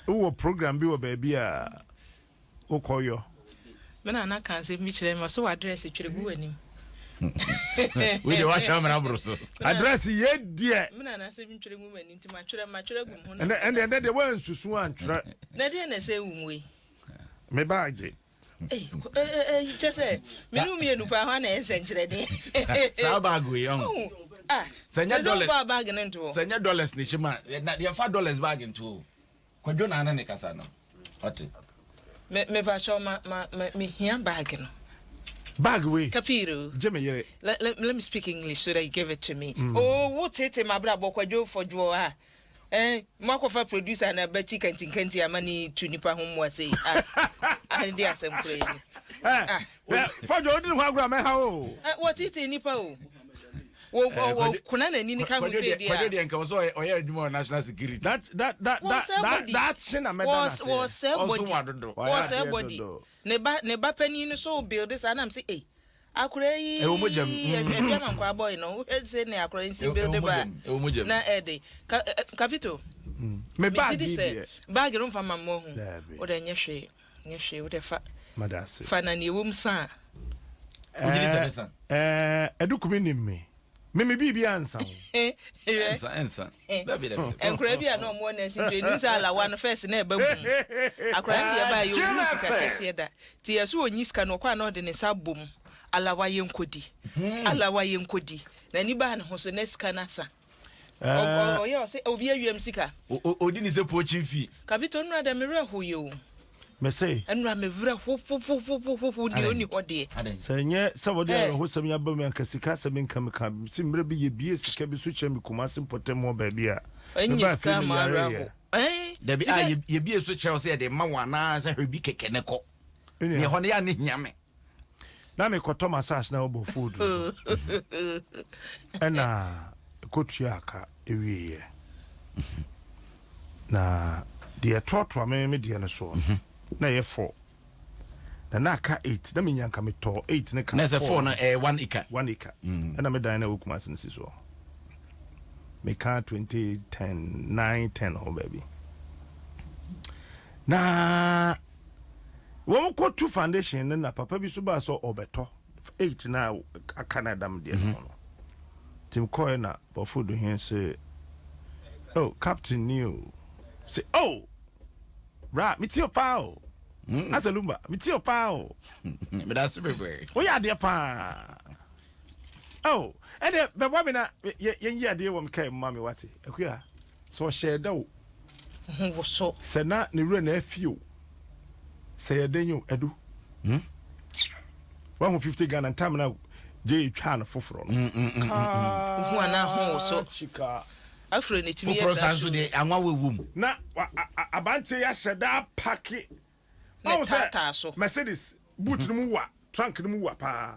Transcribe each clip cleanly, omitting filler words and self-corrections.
Wowɔ program bi wɔ baabi a wokɔyɔ? Me nana ka asɛm bi kyerɛ me, ɔse w'address twerɛ gu w'anim. Wei deɛ woatwerɛ amena aboro so. Address yɛ deɛ. Me nana sɛ mentwerɛ ngu m'anim nti matwerɛ matwerɛ agu me ho. Ɛnɛ ɛnɛ ɛnɛ deɛ woansusu antwerɛ. Na deɛ na ɛsɛ wɔ mu yi? Me baagye. Kyɛ sɛ me ne mmienu paa hɔ na ɛyɛ nsɛnkyerɛnne. Saa baage wei ɔho. Ah, sɛ nyɛ dollars. Sɛ baage no ntoɔ. Sɛ nyɛ dollars ne hyɛ mu a, na yɛmfa dollars baage ntoɔ o. Kwadwo na ne ne kasa no. Ɔte. Me me pakyɛw ma ma ma me hia bag no. Bag wei. Kapiro. Gye me yere. Let, let, let me speak English so that you give it to me. Oh, wo tete ma bra bɔ kwadwo fɔdwoɔ a. Eh, mo akɔfa producer na bɛti kantinkanti ama ne tu nipa ho mmoa sei. Ah, ah, de asɛm kura yi. Eh, ah. Eh, fɔdwo wodi ne ho agorɔ a mɛha o. Eh, wɔtete nipa o. Wɔ wɔ wɔ kuna n'ani ne ka ho sɛ di a. Kwadwo deɛ nka wɔ sɛ ɔyɛ adwuma wɔ national security. That that that that that that kye na mɛda n'ase. Wɔ sɛ body. Ɔso wa dodo. Wɔ sɛ body. Ne ba ne ba panin no so build saa nam sɛ ei. Akora yi Ɛwɔ mogya mu. ɛbi ama nkora boy no. Wohwɛ sɛ ne akora nsi build ba. Ɛwɔ mogya mu. Na ɛde. Ka Kapito. Me bag Megye di yi sɛ deɛ. bag no mfa ma mmoa hu. Daabi. Wode nyɛ hwee. Nyɛ hwee wode fa. Mada ase. Fa na nea ɛwɔ mu sa a. Wogye di sɛ ɛbɛsa? Ɛɛ, Adukumi nim me. Me me biribi ansa o. Ɛnsa, ɛnsa. Dabi, dabi. Nkwadaa bi a na wɔn nɛɛse nti enim sɛ alawa no fɛs na ɛba bum. Akwadaa no deɛ ɛbaa yɛ ohun sika kɛseɛ da. Ti yɛ so onyi sika no ɔkɔ a na ɔde ne nsa abom. Alawa yɛ nkodi. Alawa yɛ nkodi. N'ani baa ne ho so na sika no asa. Ɔyɛ ɔsɛ obi awia me sika. Odi ne sɛ poaching fee. Kapito nnura dɛ me werɛ ho yɛ o. Me se. Nnura me werɛ ho popopopopo deɛ ɔni hɔ deɛ. Sɛ ɛnyɛ sɛ wɔde awerɛhosɛm yi aba mu anka sika asɛm nka me ka. Se mmerɛ bi yɛbie sika bi so kyerɛ me Kumasi mpɔtam hɔ baabi a mebaa fie me yareeɛ. Dabi a yɛbie so kyerɛ wo sɛ yɛde ma wo anaa sɛ hwɛ bi kɛkɛ ne kɔ. Neɛ hɔ no yɛ a ne hia me. Na mekɔtɔ m'asase na wɔbɔ food no ɛna ɛkɔtua aka ɛwieɛ na deɛ ɛtoatoa me me deɛ no soɔ no na ɛyɛ 4 na na aka 8 na menya nka metɔɔ 8 ne ka na ɛsɛ 4 no ɛyɛ 1 acre 1 acre ɛna me dan na ɛwɔ Kumasi no si soɔ meka 2010 9 10 hɔ baabi na Wɔn kɔ tu foundation no na papa bi so baa sɛ ɔbɛtɔ 8 na aka na ɛda me deɛ no ho no. Nti mekɔɛ na bɔfo do he se, oh, captain ni o. Se, oh, bra, metie o paa o. Asa Lumba, metie o paa o. Meda ase bebree. Woyɛ adeɛ paa. Oh, ɛdeɛ bɛboa me na yɛnyi adeɛ wɔ me kaa mu ma me wate. Akua. Sɛ ɔhyɛɛ da o. Ho woso. Sɛ na ne werɛ na afi o. Sɛ yɛ dɛn o, Adu. Hmm? Wahu 50 Ghana ntam na gye twaa no foforɔ no. Kaa. Hu ana ho woso. Chika. Afro ne timi yɛ saa. Foforɔ san so deɛ anwa wɔ wom. Na abanteɛ yi ahyɛ da apake. Ne Wahu sɛ taataa so. Mercedes boot no mu wa, trunk no mu wa paa.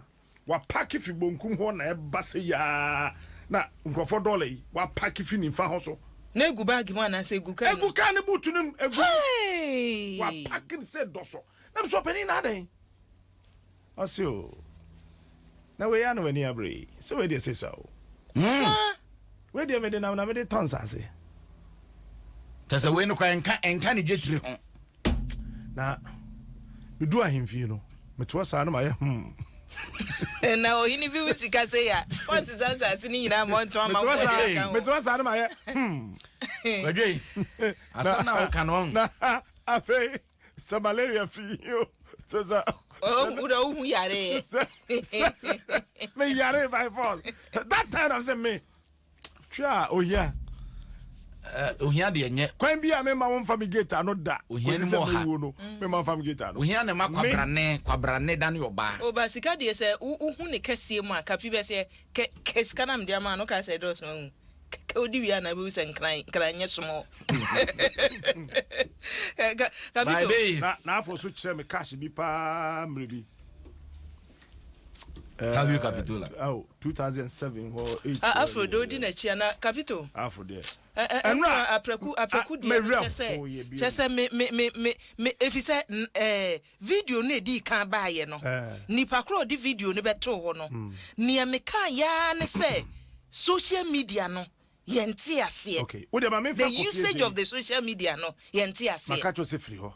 Wapake fi bonkum hɔ na ɛba sɛ yaa na nkurɔfoɔ dɔla yi wapake fi nimfa hɔ so. Na egu baagi mu anaasɛ egu kaa no mu? Egu kaa ne boot no mu egu mu. Hey! Wapake no sɛ dɔsɔ. Na mesɛ ɔpanin na adɛn? Ɔse o na wei ara na w'ani abere yi sɛ wei deɛ sɛ sua o. Saa. Wei deɛ mede nam na mede tɔ nsase. Kyɛ sɛ wei no koraa ɛnka ɛnka ne dwetire ho. Na medu ahemfie no, mete hɔ saa na mayɛ hmm. Na ɔhene bi wo sika sɛ ya, wɔnsesa nsase no nyinaa ma ɔntɔn ama Mete hɔ nkurɔfoɔ saa, aka ho. mete hɔ saa na mayɛ hmm. Kwadwo yi, asɛm no a woka no ɔn. Na afei sɛ malaria fi yi o, sɛ sɛ. Oh, wo dɛ wohu yare. Sɛ sɛ me yare by force. That time I'm saying me. Twe a ohia. Eh, ohia deɛ nyɛ. Kwan bi a mema wo mfa me gate ano da. Ohia ni mu ɔha. Mewuo no, mema mfa me gate ano. Ohia na ɛma kwabrane, kwabrane dane ɔbaa. Oba sika deɛ sɛ wohu ne kɛseɛ mu a kapi bɛ sɛ kɛ kɛ sika na mede ama no ka sɛ ɛdɔɔso ahu kɛ wodi wie a na bɛhu sɛ nkran nkran nyɛ small. Kapito. Na na afɔ so kyerɛ me cash bi paa mmerɛ bi. Fabio Capitola. Oh, 2007 hɔ 8. Ah, Afro de odi n'akyi ana Capito. Afro deɛ. Ɛnura apraku apraku deɛ no kyɛ sɛ kyɛ sɛ me me me me me efi sɛ ɛɛ video no edi kan baayɛ no nipa koro ɔde video no bɛtoo hɔ no nea meka yaa ne sɛ social media no. Yɛnte aseɛ. Okay, wo deɛ ma memfa The Kofi usage Adjei. of the social media no, yɛnte aseɛ. Maka kyerɛ wo sɛ firi hɔ.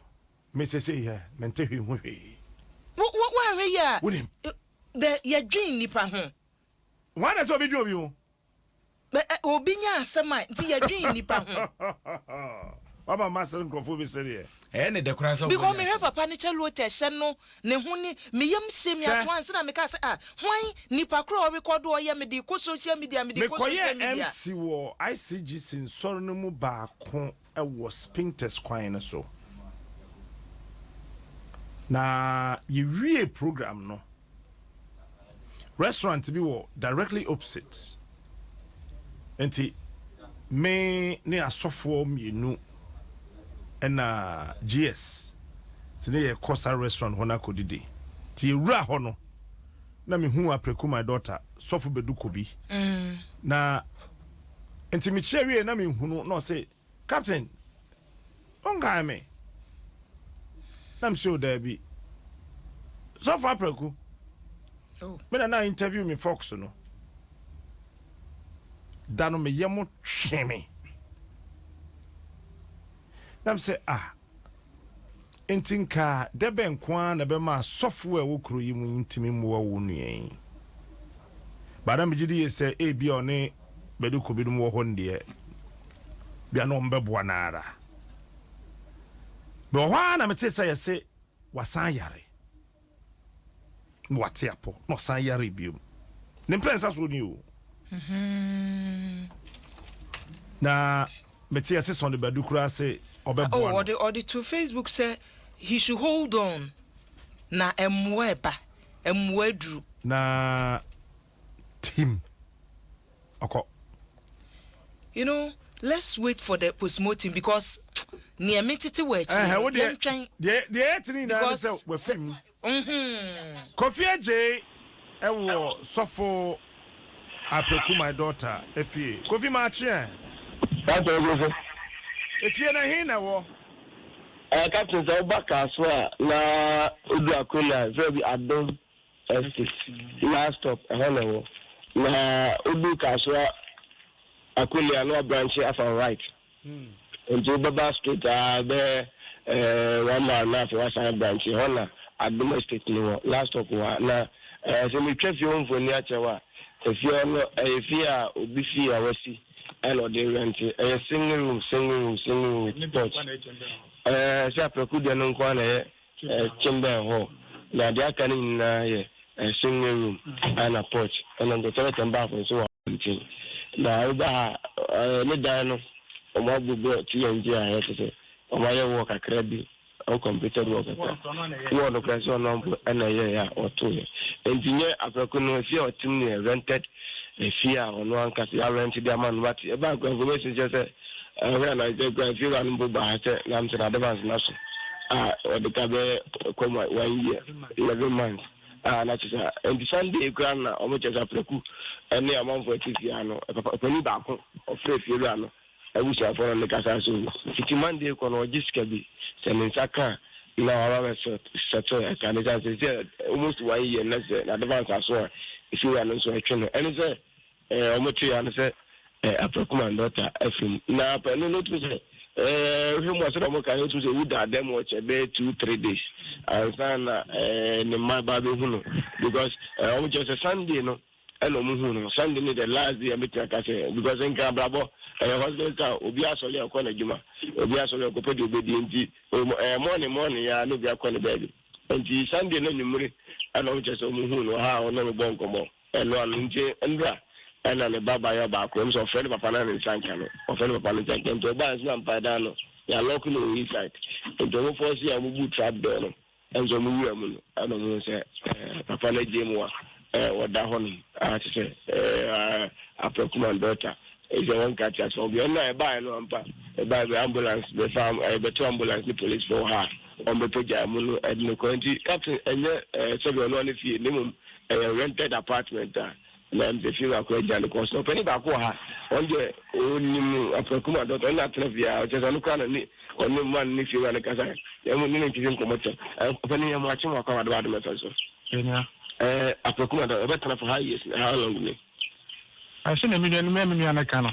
Me sesei hɛ, mente hwee ho hwee. Wo, wo, woanhwɛ yie a, Wonim. the, yɛdwen nnipa ho. Hwan na ɛsɛ obi dwen obi ho? Bɛ, ɛ, obi nya asɛm a, nti yɛdwen nnipa ho. Wama masere nkurɔfoɔ bi sereɛ. Ɛyɛ ne dɛ koraa sɛ Because wobɛnya mehwɛ asɛm. papa no kyɛ lote hyɛ no, ne ho ne, me yam hye me Hwɛ. ato ansa na mekaa sɛ ah, hwan, nipa korɔ a ɔrekɔdo ɔyɛ, mede kɔ social media, mede kɔ social Mekɔyɛɛ media. MC wɔ ICGC nsɔre no mu baako wɔ Spintex kwan no so. Na yɛwiee program no, restaurant bi wɔ directly opposite. Nti me ne asɔfoɔ mmienu ɛna GS nti ne yɛkɔ saa restaurant hɔ no akɔdidi. Nti yɛwura hɔ no, na mehu Apreku my daughter, Sɔfo Badu Kobi. Na nti mekyia wie na mehu no na ɔse, Captain, wonkae me? Na mese, o daabi. Sɔfo Apreku, Oh. me na na interview me Fox no. Da no meyɛ mo twe me. Na mese, ah, nti nka dɛbɛ nko ara na ɛbɛma asɔfo a ɛwɔ kuro yi mu yi ntumi mmoa wo nua yi. Ba na megye di yie sɛ ebi a ɔne Badu Kobi nom wɔ hɔ no deɛ, bia na ɔmbɛboa no ara. Mewɔ hɔ ara na metee sɛ yɛse wasan yare. Na wate apɔ na ɔsan yare biom. Ne mprɛnsa soɔ ni o. Na mete yɛse Sɔne Badu koraa se ɔbɛboa Oh, no. ɔde ɔde to Facebook sɛ he should hold on na mmoa ɛba, mmoa aduru. Na tim ɔkɔ. Let's wait for the postmortem because nea me tete wɔ akyire Ɛhɛ, no, wo deɛ, yɛntwɛn. deɛ yɛte ne nyinaa ne Because sɛ wafiri mu. Kofi Adjei ɛwɔ Sɔfo Apreku my daughter efie. Kofi maakye ɛ. Captain Ogoso. Efie no ɛhe na ɛwɔ? Captain, sɛ woba Kasoa a na odu Akola a, frɛ bi Adom Estate last stop, ɛhɔ na ɛwɔ. Na odu Kasoa Akola na wabranche afa right. Nti wobɛba straight a bɛyɛ 1 mile na afei wasan branche, hɔ na Adom Estate no wɔ, last stop wɔ ha. Na sɛ metwa fie ho mfoni akyerɛ wo a, efie hɔ no ɛyɛ fie a obi fie a wasi ɛna ɔde rent. Ɛyɛ single room, single room, single room with porch. Sɛ Aprɛko deɛ no nko ara na ɛyɛ chamber and hall, na deɛ aka no nyinaa yɛ single room ɛna porch, ɛna nka toilet and bath nso wɔ abɔnten. Na woba ha, ne dan no wɔn abobɔ TNT a ɛyɛ te sɛ wɔn ayɛ wall kakra bi, uncompleted wall kakra. Wall no koraa sɛ ɔno mpo ɛna ɛyɛ a ɔtoeɛ. Nti nyɛ Aprɛko no efie a ɔte mu no yɛ rented efie a ɔno ankasa yɛ rent de ama no, but ɛbaa kora information kyerɛ sɛ ɛhwɛ anansɛ kora efie wura no mpo baa ha sɛ nam sɛ n'advance na so a ɔde ka bɛyɛ kɔm 1 year 11 months a na kyerɛ sɛ nti Sunday kora na ɔmo kyerɛ sɛ Aprɛko ɛne amanfoɔ ɛte fie ha no, papa panin baako ɔfrɛ efie wura no abusuafoɔ no ne kasa so fiti Monday kɔ no ɔgye sika bi sɛ ne nsa ka na waba bɛ settle ɛka ne sɛ almost 1 year na sɛ n'advance aso a efie wura no nso ɛtwe no ɛne sɛ ɔmo te ya no sɛ Aprɛko my daughter afiri mu. Na pɛno no tumi sɛ hwɛ mu a sɛdeɛ ɔmo ka no tumi sɛ owu da dɛm ɔkyɛ bɛyɛ 2-3 days ansa na ne mma ba bɛhu no, because ɔmo kyerɛ sɛ Sunday no ɛna ɔmo hu no. Sunday ne the last day a mɛtumi aka sɛ, because nka abrabɔ ɛyɛ hospital town, obi asɔre a ɔkɔ n'adwuma, obi asɔre a ɔkɔpɛ deɛ obɛdie, nti morning morning ya na obi akɔ ne baabi. Nti Sunday no anwummere ɛna ɔmo kyerɛ sɛ ɔmo hu no ha a ɔne ɔmo bɔ nkɔmmɔ ɛno ano. Nti ndra ɛna ne ba bayɛ baako ɛmu sɛ ɔfrɛ ne papa na ne nsa nka no, ɔfrɛ ne papa ne nsa nka. Nti ɔbaa nso na mpaedan no yɛalock no wɔ inside, nti ɔmo fɔ si a ɔmo bu trap door no ɛnso ɔmo wura mu no ɛna ɔmo sɛ papa no agye mu a ɔda hɔ nom a kyerɛ sɛ Aprɛko my daughter ɛsɛ wɔn ka kyerɛ sɛ ɔbi ɛna ɛbaeɛ no ampa ɛbaeɛ bɛ ambulance bɛfa bɛto ambulance ne police fo ha a wɔn bɛpagya mu no ɛde no kɔ. Nti captain, ɛnyɛ sɛbi ɔno ɔne fie ne mmom ɛyɛ rented apartment a na ɛm fie baako agya no kɔ so. Ɔpanin baako wɔ ha, ɔno deɛ ɔnim Aprɛko my daughter, ɔno atena fie a ɔkyerɛ sɛ ɔno koraa na ne ɔne man ne fie wura no kasa ɛmu ne ne ntwitwi nkɔmmɔ kyɛ. Ɔpanin yɛ mo akye mo akɔ abado adom ɛfɛ so. Aprɛko my daughter ɔbɛtena for how years, how long ni? Ɛsɛ na mi nua no mɛ mi nua no ka no.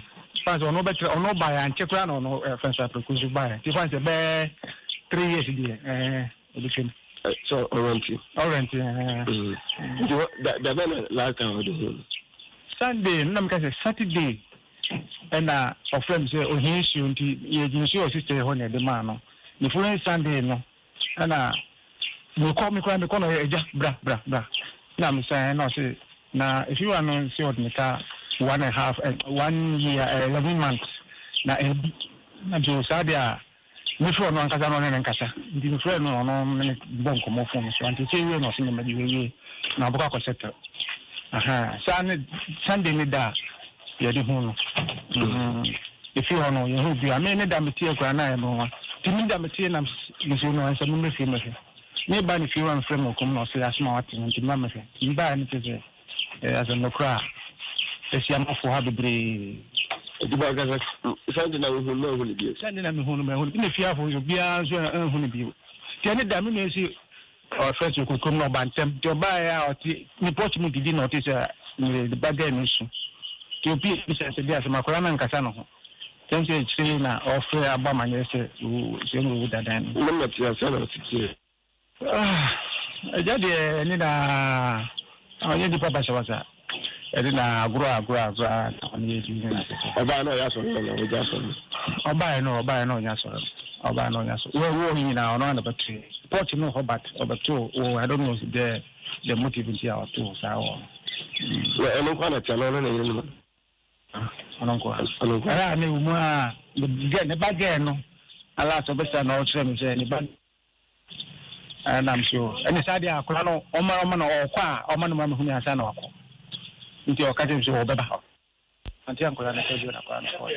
Fan sɛ ɔno bɛkyerɛ ɔno baeɛ ankyɛ koraa na ɔno ɛfɛn sɛ aprɛko nso baeɛ nti fan sɛ bɛɛ 3 years deɛ ɛɛ ɔbɛtwam. Sɛ ɔrɛnti. Ɔrɛnti ɛɛ. Nti da da bɛn na last time ɔde hu no? Sunday no na meka sɛ Saturday ɛna ɔfrɛ me sɛ ohia nsuo nti yɛgye nsuo wɔ sister hɔ na ɛde maa no. The following Sunday no ɛna mekɔ me koraa mekɔ na ɔyɛ agya bra bra bra na mesan na ɔse na efiwa no sɛ ɔde ne ka one and half eh, 1 year 11 months na ɛbi na nti saa deɛ a mefrɛ ɔno ankasa na ɔne ne nkasa nti mefrɛ no, ɔno ne me bɔ nkɔmmɔ phone so nti sɛ wie na ɔse mema de wie na ɔbɛkɔ akɔsɛtɛ. Aha saa ne Sunday ne da a yɛde hu no. Ɛfiri hɔ no yɛhu bia me ne da meteɛ koraa na ɛyɛ me nwa nti me da meteɛ na mesɛ no ɛnsɛ memmɛ fie mɛhwɛ meba ne fie wa mfrɛ me ɔkɔm na ɔsɛ asɛm a wate no nti mma mɛhwɛ nti mebaeɛ no kyɛ sɛ ɛyɛ asɛm no koraa ɛsi amafoɔ ha bebree. Nti bɔ ankasa Sunday na wohu no, mahu no bio. Sunday na mehu no, mahu no na fiafo obiara nso anhu no bio nti ɛne da me nua si ɔfrɛ sɛ ɔkɔ kurom na ɔba ntɛm nti ɔbaeɛ a ɔte ne pɔkye mu didi na ɔte sɛ ne ba gɛɛ no su nti obi bisa sɛ bi asɛm akwadaa no ankasa ne ho ntɛm sɛ akyire na ɔfrɛ abɔ amanneɛ sɛ sɛ ne wɔwu dadan no. Ne mma te asɛ na ɔteteɛ. Agya deɛ ɛne na ɔnyɛ nipa basabasa, ɛde na agorɔ agorɔ agorɔ a na ɔne yɛ di ne na sɛ. Ɔbaa na ɔyɛ asɔre na ɔgya asɔre no. Ɔbaeɛ no ɔnyɛ asɔre no, ɔbaeɛ no ɔnyɛ asɔre wɔ wɔ nyinaa ɔno ana bɛto pɔt no hɔ, but ɔbɛto wɔ, I don't know the motive nti a ɔto saa wɔ no. Na ɛno nko na tia no, ɔno na yere no. Ɔno nko Ɔno nko. Ɛyɛ a ne mu a ne ba gɛɛ no alas ɔbɛsa na ɔkyerɛ me sɛ ne ba ɛnam so ɛne saa deɛ akwadaa no ɔma no ɔkɔ a ɔma no ma mehu me ansa na wakɔ nti ɔka kyerɛ me sɛ ɔbɛba ante akwadaa no kɔ bio na akwadaa no kɔ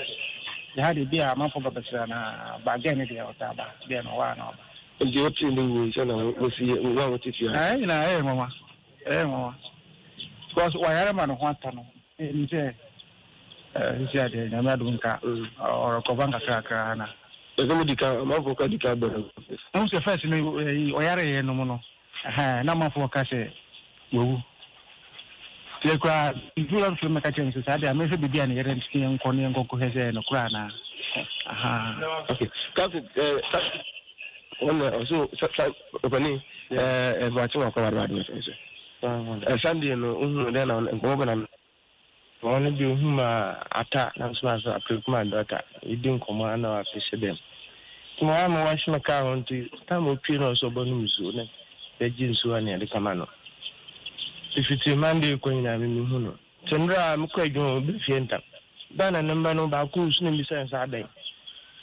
yɛ ha deɛ bi a amanfoɔ ba bɛsra na ba gɛɛ no deɛ ɔtaa ba deɛ no ɔwɔ a na ɔba. Nti wote ne wuo sɛ na wosi wo a wote fie ha. Ɛyɛ nyinaa ɛyɛ nwanwa, ɛyɛ nwanwa because wayare ma ne ho atɔ no ɛnim sɛ sisi adeɛ Nyame adom nka ɔrekɔba nkakrakra na. Ɛsɛ mo di ka amanfoɔ ka di ka bɔ no. Ɛhu sɛ first no ɛyi ɔyareɛ no mu no ɛhɛn na amanfoɔ ka sɛ wawu tiɛ koraa nti wɔn fɛ mɛka kyerɛ no sɛ saa deɛ a mɛhwɛ biribi a ne yɛrɛ nti yɛn nkɔ ne yɛn nkɔ kɔhwɛ sɛ ɛyɛ nokorɛ anaa ahan. Okay, captain, wɔn na ɔso sa sa ɔpɛni ɛɛ ɛbuakye wakɔ wari wari wari so Sunday no ohun dɛ na nkɔmɔ bɛ na. Wɔn no bi ohu ma ata na nso ma so apreku ma dɔta yɛdi nkɔmmɔ ana wapɛhyɛ dɛm nti ma wɔama wɔahye me kaa ho nti time opie na ɔsɛ ɔbɛnom nsuo na yɛgye nsuo a ne yɛde kama no nti fitiri Monday kɔ nyinaa me mehu no nti mmerɛ a mekɔ adwuma mu bɛfie ntam ba na ne mba no baako nsu na mbisa nsa adɛn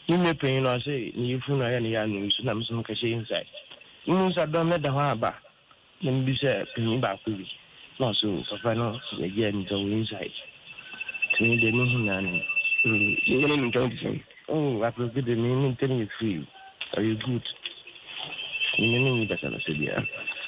ne nua panyin no ɔsɛ ne yɛfu no ayɛ ne yɛ ano nsu na mesɛ mekɛhyɛ inside mu nsa dɔm ne da hɔ aba na mbisa panyin baako bi na ɔsɛ papa no yɛgye ani sɛ wɔ inside nti me deɛ mehu naa no. Wɔne ne ntɛm te sɛn? Oh, aprɛko de me ne ntɛm yɛ free, ɔyɛ good, me ne nyi basabasa biara.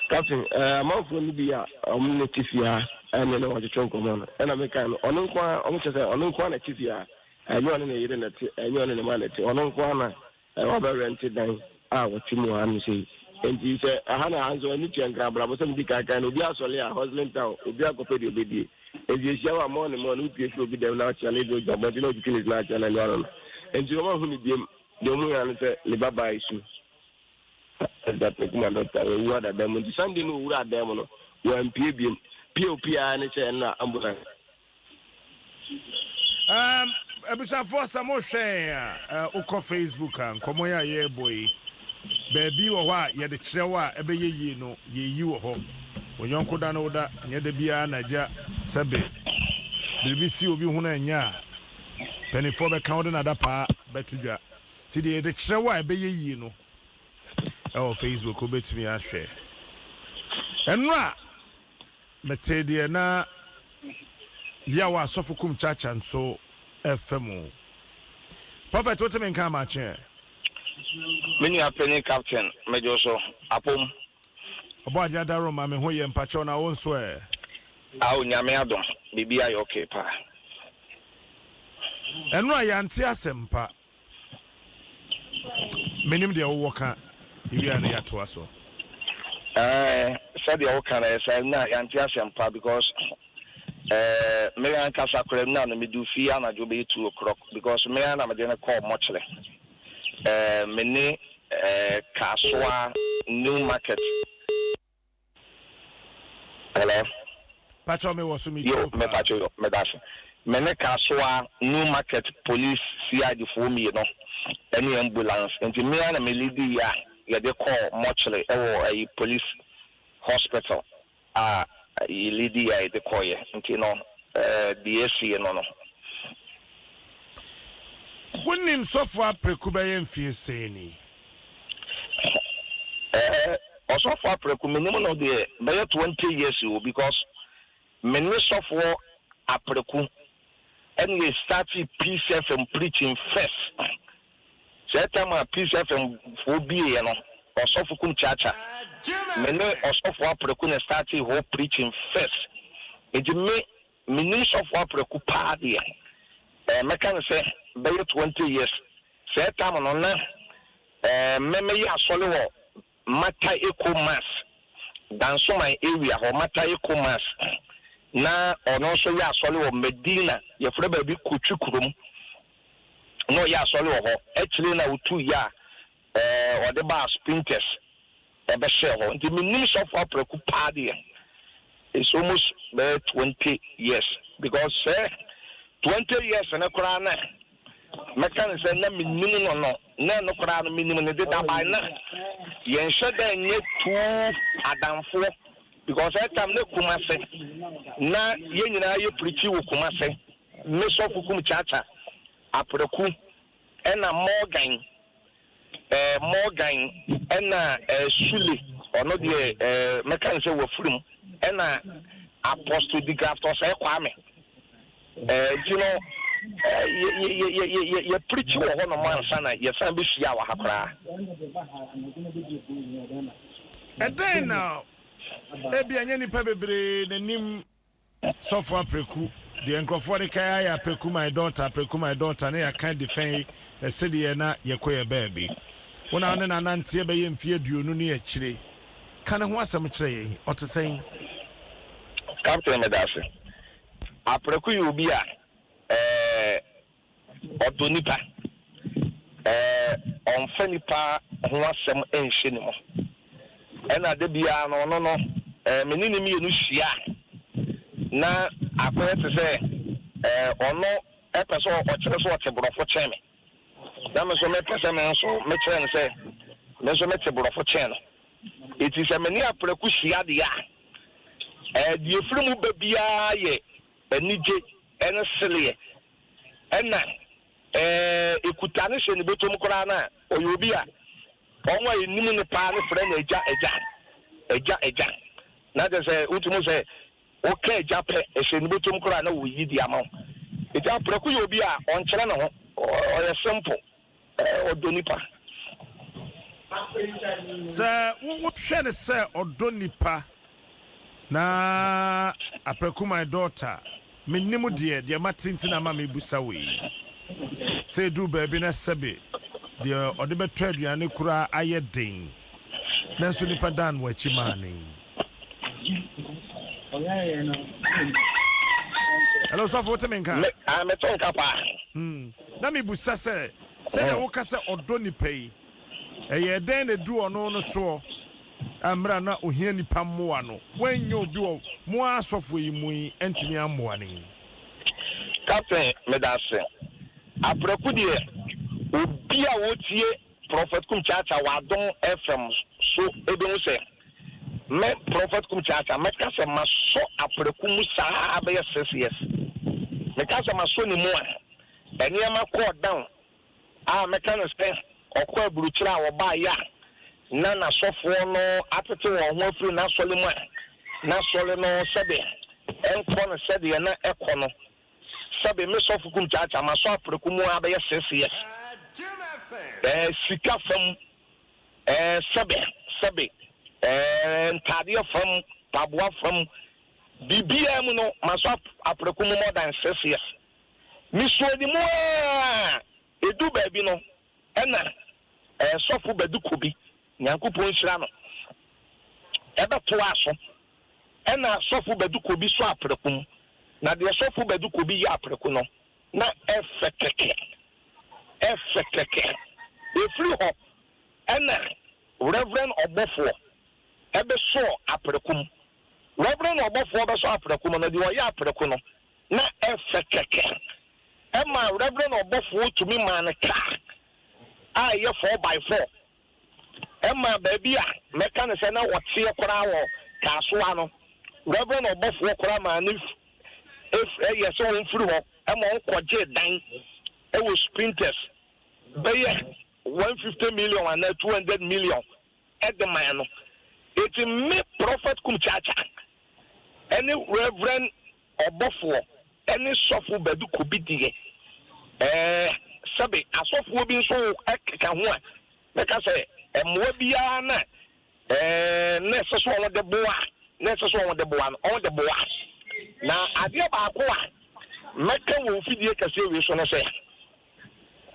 Captain, amanfoɔ no bi a ɔmo ne te fie ha ɛne ne wɔtwetwe nkɔmmɔ no ɛna meka no ɔno nko ara ɔmo kyerɛ sɛ ɔno nko ara na te fie ha, ɛnyɛ ɔne ne yere na te, ɛnyɛ ɔne ne ma na te, ɔno nko ara na wabɛrɛnte dan a wɔte mu ha no sei. Nti sɛ ɛha na ha nso ɛne tua nkra abrabɔ sɛ medi kan kan no obi asɔle a hustling town obi akɔpɛ deɛ obɛdie nti ehyia wɔ amɔ ne mɔ no wopie firi obi dɛm na akyea no ebi ogyina abɔnten na otwitwi ne na akyea no ɛno ano no nti wɔn ahu ne biem deɛ ɔmu yɛ ano sɛ ne ba baa esu ɛda kuma dɔkta wɔwu adada mu nti Sunday no owura adan mu no wɔampie biem pie opie ara ne sɛ ɛna ambulance. Abusuafoɔ, sɛ mohwɛ a wokɔ Facebook a nkɔmmɔ yi a yɛrebɔ yi baabi wɔ hɔ a yɛde kyerɛ wo a ɛbɛyɛ yie no yɛyi wɔ hɔ. Wo yɔnko da no wo da nyɛ da biara na agya sɛbe biribi si obi ho no ɛnyɛ a mpanimfoɔ bɛka wode nada paa bɛto dwa nti deɛ yɛde kyerɛ wo a ɛbɛyɛ yie no ɛwɔ Facebook wobɛtumi ahwɛ. Ɛnora mete deɛ na yaw a Sɔfo Kum Chacha nso ɛfɛ mu. Prophet, wote me nka amakye ɛ? Me nua panyin Captain, megye wo so. Apom. Ɔbɔ ade adaro ma me ho yɛ mpakyɛw na wo nso ɛ? Awo, Nyame adom, biribi ayɛ okay paa. Ɛno a yɛante asɛmpa. Menim deɛ wowɔ ka ewia no yɛatoa so. Ɛɛ, sɛdeɛ woka no ɛyɛ saa na yɛante asɛmpa because Eh, me ankasa koraa mu na no medu fie anadwo bɛyɛ 2 o'clock because me ara na mede no kɔɔ mɔkyerɛ. Eh, me ne eh, Kasoa New Market. Hello? Pakyɛw, mewɔ so, metie Yo, wo paa. Mepakyɛw yo, meda ase. Me ne Kasoa New Market Police CID foɔ mmienu ɛne ambulance. Nti me ara na me leadi yɛ a yɛde kɔɔ mɔkyere ɛwɔ ɛyi police hospital a yɛ leadi yɛ a yɛde kɔɔyɛ. Nti no, eh, deɛ asie no no. Wonim Sɔfo Apreku bɛyɛ mfie sɛn ni? Eh, Ɔsɔfo Apreku, menim no deɛ bɛyɛ 20 years o, because me ne Sɔfoɔ Apreku ɛne yɛ started Peace FM preaching first. Sɛ time a Peace FM foɔ bieɛ no, Ɔsɔfo Kum Chacha, me ne Ɔsɔfo Apreku na started hɔ preaching first. Nti me menim Sɔfo Apreku paa deɛ, eh, mɛka no sɛ bɛyɛ 20 years. Sɛ time no na eh, mɛmɛyɛ asɔre wɔ Mata Eco Mass, Dansoman area hɔ, Mata Eco Mass, na ɔno nso yɛ asɔre wɔ Medina, yɛfrɛ baabi Kotwi kurom, na ɔyɛ asɔre wɔ hɔ. Akyire na otu yɛ a ɛɛ ɔde baa Spintex ɛbɛhyɛɛ hɔ. Nti menim Sɔfo Apraku paa deɛ, it's almost bɛyɛ 20 years, because sɛ 20 years no koraa na mɛka no sɛ na menim no, na ɛno koraa no menim ne deda by na yɛnhyɛ dɛ nyɛ tuu adamfoɔ, because that time ne Kumase na yɛn nyinaa yɛ preach wɔ Kumase. Me Sɔfo Kum Chacha, Apraku, ɛna Morgan, Morgan, ɛna Sule, ɔno deɛ mɛka no sɛ wafiri mu, ɛna Apostle Digraft Ɔsɛe Kwame. Nti no ɛɛ yɛ yɛ yɛ yɛ yɛ yɛ preach wɔ hɔ nom ansa na yɛsan bɛhyia wɔ ha koraa. Ɛdɛn na ebi ɛnyɛ nipa bebree n'anim Sɔfo Apreku deɛ nkurɔfoɔ de kae ayɛ "Apreku my daughter, Apreku my daughter" ne yɛaka di fɛn ɛsɛdeɛ na yɛkɔ yɛ baabi. Wo na wo ne nananteɛ bɛyɛ mfeɛ 20 ne akyire. Ka ne ho asɛm kyerɛ yɛn. Ɔte sɛn? Captain, meda ase. Apraku yɛ obi a ɔdɔ nipa, ɔmfa nipa ho asɛm nhyɛ ne mu, ɛna da biara no ɔno no me ne ne mmienu hyia a, na akɔyɛ te sɛ ɔno ɛpɛ sɛ ɔkyerɛ sɛ ɔte borɔfo kyɛn me, na me nso mepɛ sɛ me nso mekyerɛ no sɛ me nso mete borɔfo kyɛn no. Eti sɛ me ne Apraku hyia deɛ a, deɛ efiri mu ba biara yɛ anigye ɛne seleɛ, ɛna ekuta ne hyɛ ne bɔtɔm koraa no a, ɔyɛ obi a wɔn a enim ne paa ne frɛ no agya, agya, agya, agya, na kyerɛ sɛ wotumi sɛ woka agya pɛ, ɛhyɛ ne bɔtɔm koraa na wɔyi di ama wo. Eti Apraku yɛ obi a ɔnkyerɛ ne ho, ɔyɛ simple, ɔdɔ nipa. Sɛ wohwɛ ne sɛ ɔdɔ nipa na Apraku my daughter, mennim deɛ mate nti na ama mebusa wei sɛ ɛduru baabi na sɛbe deɛ ɔde bɛtɔ aduane koraa ayɛ den, nanso nipa dan wɔ akyi maa no yi. Hello, sɔfo, wote me nka? Me a meto nka paa. Na mebusa sɛ sɛdeɛ woka sɛ ɔdɔ nipa yi, ɛyɛ dɛn na ɛdu ɔno no soɔ a mmerɛ na ohia nipa mmoa no, woanyɛ obi wɔ mo asɔfoɔ yi mu yi antumi ammoa no yi? Captain, meda ase. Apraku deɛ, obi a wotie Prophet Kum Chacha wɔ Adom FM so ebehu sɛ me Prophet Kum Chacha, mɛka sɛ masɔ Apraku mu saa bɛyɛ 6 years. Meka sɛ masɔ ne mu a, nneɛma kɔɔ down a, mɛka no sɛ ɔkɔ aburukyerɛ a ɔbaayɛ a, na n'asɔfoɔ no atete wɔn ho afiri n'asɔre mu a, n'asɔre no sɛbe ɛnkɔ no sɛdeɛ na ɛkɔ no. Sɛbe me Sɔfo Kum Chacha, masɔ Apraku mu a bɛyɛ 6 years, sika fam, sɛbe ntaadeɛ fam, paboa fam, biribiara mu no, masɔ Apraku mu more than 6 years. Mesuo ne mu a, edu baabi no, ɛna Sɔfo Badu Kobi, Nyankopɔn nhyira no, ɛbɛtoa so, ɛna Sɔfo Badu Kobi so Apraku mu. Na deɛ Sɔfo Badu Kobi yɛ aprɛko no, na ɛfɛ kɛkɛ. Ɛfɛ kɛkɛ. Ɛfiri hɔ ɛna Reverend Ɔbɔfoɔ ɛbɛsɔɔ aprɛko mu. Reverend Ɔbɔfoɔ bɛsɔ aprɛko mu no, deɛ ɔyɛ aprɛko no, na ɛfɛ kɛkɛ. Ɛmaa Reverend Ɔbɔfoɔ tumi maa no kaa a ɛyɛ 4x4. Ɛmaa baabi a mɛka no sɛ na ɔteɛ koraa wɔ Kasoa no, Reverend Ɔbɔfoɔ koraa maa no yɛ sɛ ɔmfiri hɔ ma ɔnkɔgyee dan wɔ Spintex bɛyɛ 150 million anaa 200 million de maa no. Enti me Prophet Kum Chacha ne Reverend Ɔbɔfoɔ ne Sɔfo Badu Kobi deɛ, ɛɛ, sɛbe asɔfoɔ bi nso keka ho a, mɛka sɛ mmoa biara na ɛɛ na ɛsɛ sɛ wɔde boa na ɛsɛ sɛ wɔde boa no, wɔde boa. Na adeɛ baako a mɛka wɔ mfidie kɛseɛ wei so ne sɛ,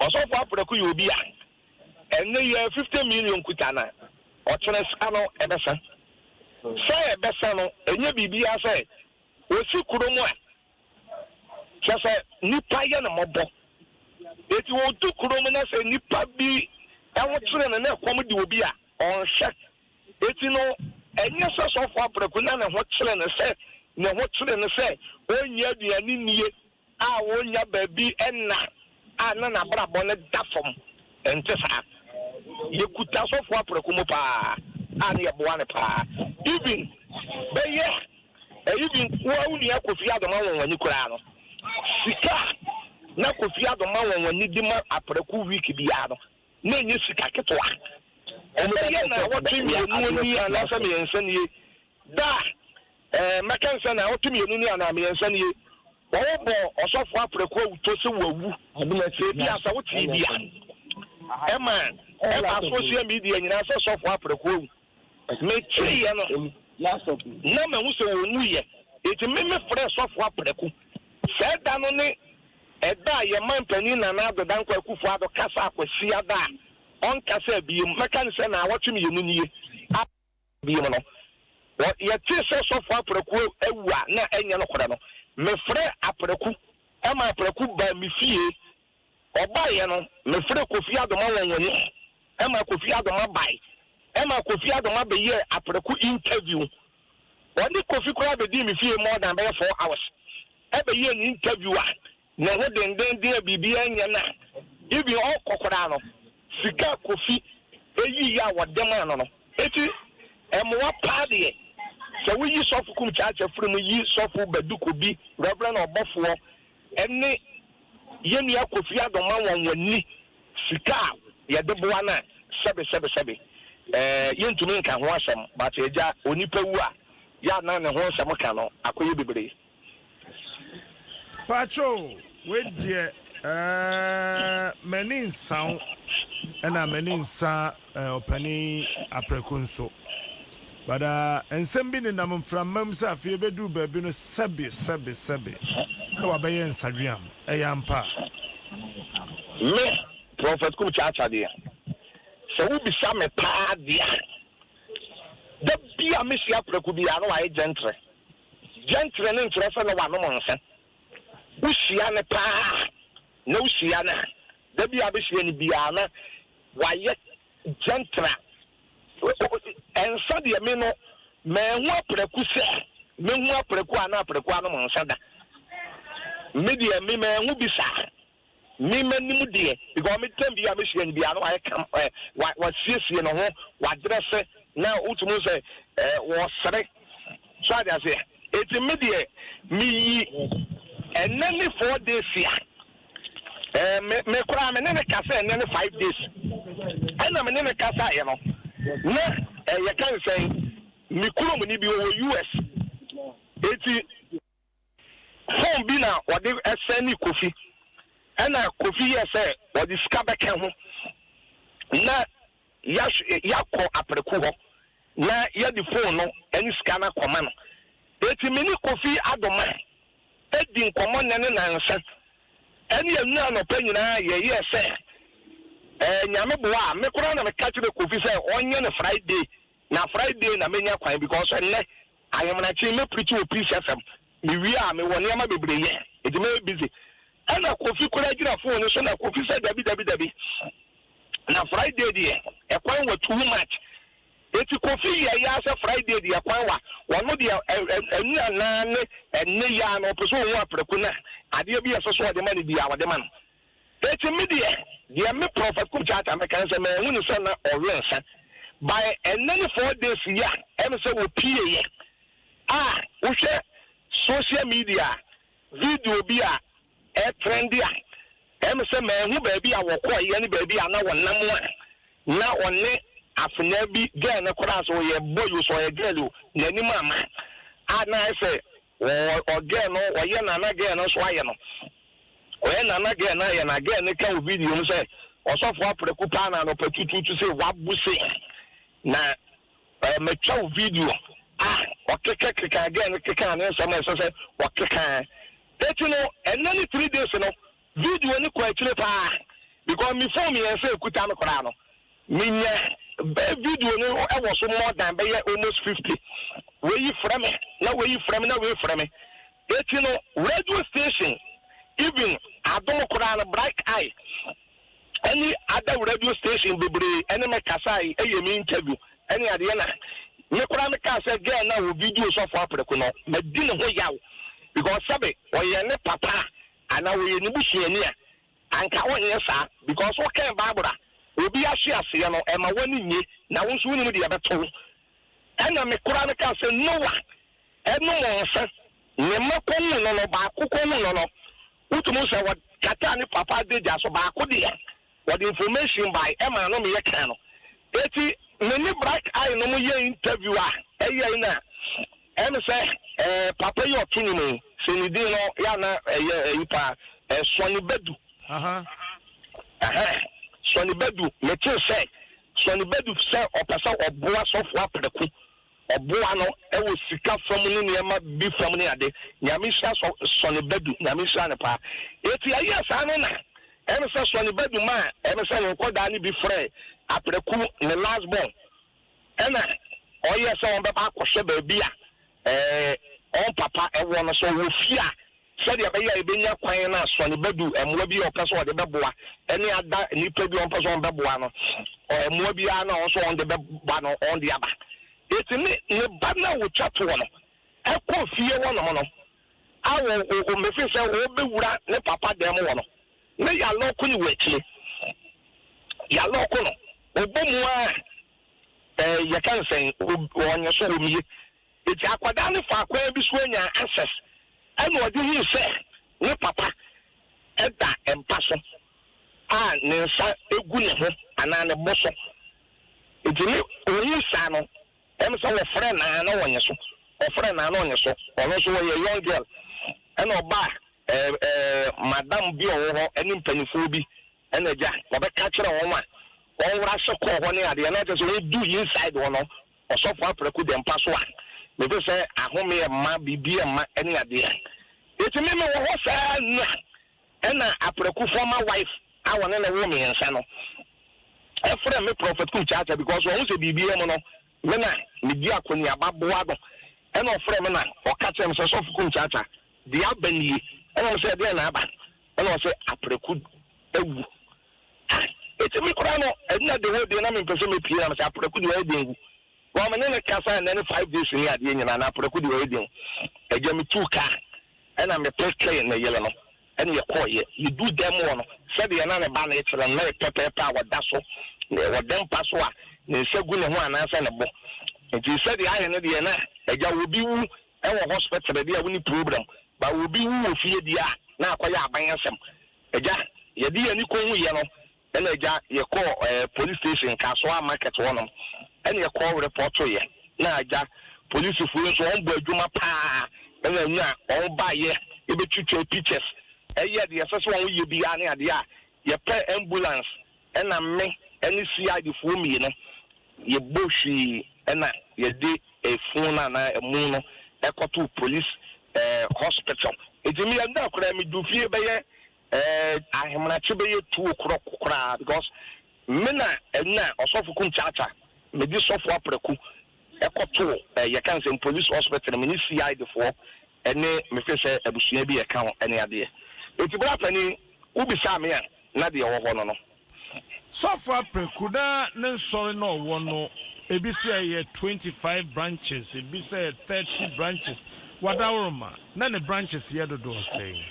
Ɔsɔfo Aprɛko yɛ obi a ɛnnɛ yi ara 50 million kuta no a, ɔkyena sika no ɛbɛsa. Sɛ ɛbɛsa no, ɛnyɛ biribiara sɛ ɔsi kurom a, kyerɛ sɛ nnipa yɛ no mmɔbɔ. Enti ɔdu kurom na sɛ nnipa bi ho kyere no na ɛkɔm de obi a, ɔnhwɛ. Enti no, ɛnyɛ sɛ sɔfo Apraku na ne ho kyere no sɛ ne ho kyere no sɛ ɔnnya aduane nnie a ɔnnya baabi nna a na n'abrabɔ no da fam. Ɛnte saa. Yɛkuta sɔfo Apraku mu paa a na yɛboa no paa. Even bɛyɛ even wo ara wo nua Kofi Adom Anwanwani koraa no, sika a na Kofi Adom Anwanwani de ma Apraku week biara no, na ɛnyɛ sika ketewa. Ɛbɛyɛ nnawɔtwe mmienu ni anaasɛ mmiɛnsa nie, da a ɛɛ mɛka no sɛ nnawɔtwe mmienu ni anaa mmiɛnsa nie, wɔbɔ ɔsɔfo aprɛko awuto sɛ wawu. Sɛ ebi a sɛ wotee bi a, ɛma ɛba social media nyinaa sɛ sɔfo aprɛko awu. Meteeɛ no, na mahu sɛ ɔnwuiɛ. Enti me mefrɛɛ sɔfo aprɛko. Saa da no ne ɛda a yɛn manpanin Nana Addo Dankwa Akufo Addo kasaa Kwasiada a ɔnkasaa biom, mɛka no sɛ naawɔtwe mmienu nie a biom no, wɔ yɛtee sɛ Sɔfo Apraku awu a na ɛnyɛ nokorɛ no, mefrɛɛ Apraku ma Apraku baa me fie. Ɔbaeɛ no, mefrɛɛ Kofi Adoma Wɔnwani ma Kofi Adoma bae ma Kofi Adoma bɛyɛɛ Apraku interview. Ɔne Kofi koraa bɛdii me fie more than bɛyɛ 4 hours ɛbɛyɛɛ ne interview a ne ho dendenden a biribiara nyɛ no a even ɔkɔ koraa no sika a Kofi ɛyiiɛ a wɔde maa no no eti mmoa paa deɛ sɛ woyi Sɔfo Kum Kyaakya firi mu yi Sɔfo Badu Kobi Reverend Ɔbɔfoɔ ɛne yɛn nua Kofi Adoma wɔn wani sika a yɛde boa no a sɛbe sɛbe sɛbe ɛɛ yɛntumi nka ho asɛm but agya onipa wu a yɛ a na ne ho nsɛm ka no akɔyɛ bebree. Pacho, wei deɛ ɛɛ m'ani nsa wo ɛna m'ani nsa ɛɛ ɔpanin Aprɛko nso. But uh, nsɛm bi nenam mframa mu sɛ afei ebɛduru baabi no sɛbe sɛbe sɛbe na wabɛyɛ nsadweam. Ɛyɛ ampa? Me, Prophet Kum Kyaakya deɛ, sɛ wobisa me paa deɛ a, da bi a mehyia Aprɛko biara na wayɛ gentle. Gentle no nkyerɛ sɛ na wanom nsa. Wohyia no paa na wohyia no a, da bi a bɛhyia no biara na wayɛ gentle a nsa deɛ me no manhu Aprɛko sɛ mehu Aprɛko a na Aprɛko anom nsa da. Me deɛ me manhu bi saa. Me m'anim deɛ because me time bi a mehyia no biara na wayɛ kam ɛ wa wasiesie ne ho wadrɛse na wotumi sɛ ɛ wɔsere so ade aseɛ. Eti me deɛ meyi ɛnɛ ne 4 days a ɛɛ me me koraa me ne ne kasa ɛnɛ ne 5 days ɛna me ne ne kasa yɛ no na ɛyɛ ka nsɛn me kurom ni bi wɔ US eti phone bi na wɔde ɛsɛn ne Kofi ɛna Kofi yɛ sɛ wɔde sika bɛka ho na yakɔ Aprɛko hɔ na yɛde phone no ɛne sika no akɔma no. Eti me ne Kofi Adoma edi nkɔmɔ nɛ ne nansa ɛne enu anɔpɛ nyinaa yɛyɛ sɛ Nyame boa a me koraa na meka kyerɛ Kofi sɛ ɔnyɛ no Friday na Friday na menya kwan because ɛnnɛ ahemanakye mɛ preach wɔ Peace FM. Mewie a mewɔ nneɛma bebree yɛ, enti mɛyɛ busy. Ɛna Kofi koraa gyina phone no so na Kofi sɛ dabi dabi dabi, na Friday deɛ ɛkwan wa too much. Enti Kofi yɛeɛ ara sɛ Friday deɛ kwan wa, ɔno deɛ ɛnu anaa ne ɛnne yi ara no ɔpɛ sɛ ɔhu aprɛko no a, adeɛ bi a ɛsɛ sɛ ɔde ma no biara ɔde ma no. Enti me deɛ, deɛ me Prophet Kum Charter mɛka ne sɛ manhu no sɛ na ɔwe nsa. By ɛnnɛ ne 4 days yi a ɛne sɛ wɔpieeɛ a, wohwɛ social media a, video bi a ɛtrendi a, ɛne sɛ manhu baabi a wɔkɔeɛ ne baabi a na wɔnam a na ɔne afenaa bi, girl no koraa sɛ ɔyɛ boy o, sɛ ɔyɛ girl o, n'anim ama a na ayɛ sɛ ɔ girl no ɔyɛ na na girl no nso ayɛ no, ɔyɛ na na girl no ayɛ na girl no ka wɔ video mu sɛ ɔsɔfo aprɛko paa na anɔpa tututu sɛ wabu se na matwa wo video a ɔkeka keka, girl no keka ne nsɛm a ɛsɛ sɛ ɔkeka. Eti no ɛnɛ ne 3 days no, video no kɔ akyire paa because me phone mmiɛnsa ekuta no koraa no, menya bɛɛ video no ɛwɔ so more than bɛyɛ almost 50. Wei frɛ me na wei frɛ me na wei frɛ me. Eti no radio station, even Adom koraa no, Bright Eye ɛne other radio station bebree ɛne me kasa yi, ɛyɛ me interview ɛne adeɛ. Na me koraa me kaa sɛ girl na wɔ video sɔfo aprɛko no, madi ne ho yaw because sɛbe ɔyɛ ne papa anaa ɔyɛ ne busuani a, anka ɔnyɛ saa because wɔkɛn Bible a obi ahwe aseɛ no ɛma wɔne nye na wo nso wonim deɛ ɛbɛto wo. Ɛna me koraa me kaa sɛ Noah ɛnom nsa ne mma kɔhu no, baako kɔhu no, wotumi sɛ wɔkata ne papa adagya so, baako deɛ wɔde information by ɛma no meyɛ kan no. Eti me ne Black Eye no mo yɛ interview a ɛyɛ yi na ɛne sɛ papa yi ɔto ne mu sɛ ne din no yɛ ana ɛyɛ ɛyi paa, Sɔni Bɛdu. Sɔni Bɛdu, mete sɛ Sɔni Bɛdu sɛ ɔpɛ sɛ ɔboa sɔfo aprɛko, ɔboa no ɛwɔ sika fam ne nneɛma bi fam ne ade. Nyame hyira Sɔni Bɛdu, Nyame hyira ne paa. Eti ɛyɛ saa no na ɛne sɛ Sɔni Bɛdu ma ɛne sɛ ne nkɔdaa ne bi frɛ aprɛko ne last born, ɛna ɔyɛ sɛ wɔn bɛba akɔhwɛ baabi a ɔn papa ɛwɔ no, so wɔ fie a, sɛdeɛ ɛbɛyɛ a ebɛnya kwan na Sɔni Bɛdu mmoa bi a ɔpɛ sɛ ɔde bɛboa ɛne ada nipa bi a ɔmpɛ sɛ ɔn bɛboa no, mmoa biara na ɔn nso ɔn de bɛba no, ɔn de aba. Eti ne ba na wotwa toɔ no ɛkɔ fie hɔnom no a wɔ o mefi sɛ ɔbɛwura ne papa dan mu wɔ no ne yalock ne wɔ akyire, yalock no, ɔbɔ mu a yɛka nsɛn ɔnyɛ so ɔmie. Eti akwadaa no fa akwan bi so anya access, ɛna ɔde hu sɛ ne papa ɛda mpa so a ne nsa egu ne ho anaa ne bo so. Eti ne ohun saa no, ɛm sɛ wɔfrɛ naa na wɔnyɛ so, ɔfrɛ naa na ɔnyɛ so. Ɔno nso wɔyɛ young girl, ɛna ɔbaa ɛɛ ɛɛ madam bi a ɔwɔ hɔ ɛne mpanimfoɔ bi, ɛna agya wɔbɛka kyerɛ wɔn a wɔn wura hyɛ kɔɔ hɔ ne adeɛ na kyerɛ sɛ wɔn du inside hɔ no, ɔsɔfo aprɛko dɛ mpa so a mepɛ sɛ ahome ɛma biribi ɛma ɛne adeɛ. Eti mímí wɔ hɔ saa nua, ɛna aprɛko former wife a wɔne ne wo mmiɛnsa no ɛfrɛ me Prophet Kum Chacha because wɔn sɛ biribi mu no me na medi akɔneaba boa no. Ɛna ɔfrɛ me na ɔka kyerɛ me sɛ, "Sɔfo Kum Chacha, deɛ aba nie." Ɛna mo sɛ, "Ɛdeɛn na aba?" Ɛna ɔsɛ aprɛko awu. Eti mi koraa no ɛnna de hɔ deɛ na mi mpɛ sɛ mepie na sɛ aprɛko deɛ ɔyɛ den wu wɔn me ne ne kasa ɛnɛ ne 5 days ne adeɛ nyinaa na aprɛko deɛ ɔyɛ den. Ɛgya mi tu kaa ɛna mi peke ne yere no ɛna yɛ kɔɔ yɛ yɛdu dɛm wɔ no sɛdeɛ na ne ba no ekyerɛ no na yɛ pɛpɛɛpɛ a wɔda so wɔda mpa so a ne nsa gu ne ho anaasɛ ne bo. Nti sɛdeɛ ayɛ no deɛ na ɛgya obi wu ɛwɔ hospital deɛ a woni problem ba, obi wu wɔ fie deɛ a na akɔyɛ aban asɛm. Ɛgya yɛde yɛn ani kɔn hu yɛ no, ɛna agya yɛkɔɔ police station Kasoa market hɔnom, ɛna yɛkɔɔ report yɛ. Na agya polisifoɔ nso wɔn bɔ adwuma paa, ɛna nya wɔn baayɛ ebɛtwitwa pictures, ɛyɛ deɛ ɛsɛ sɛ wɔn yɛ biara ne adeɛ a yɛpɛ ambulance, ɛna me ɛne CID foɔ mmienu yɛbɔ hwii, ɛna yɛde efun no anaa ɛmu no ɛkɔto police hospital. Eti mi yɛn da koraa mi du fie bɛyɛ ahemanakye bɛyɛ 2 o'clock koraa because me na ɛna ɔsɔfo Kum Chacha mede sɔfo aprɛko ɛkɔto yɛka nsɛm police hospital, me ne CID foɔ. Ɛne me feel sɛ abusua bi ɛka ho ɛne adeɛ. Enti bra panin wo bisaa me a na deɛ ɛwɔ hɔ no no. Sɔfo Apreku na ne nsɔre na ɔwɔ no ebi sɛ ɛyɛ 25 branches ebi sɛ ɛyɛ 30 branches wadaworoma na ne branches yɛ dodoɔ sɛn?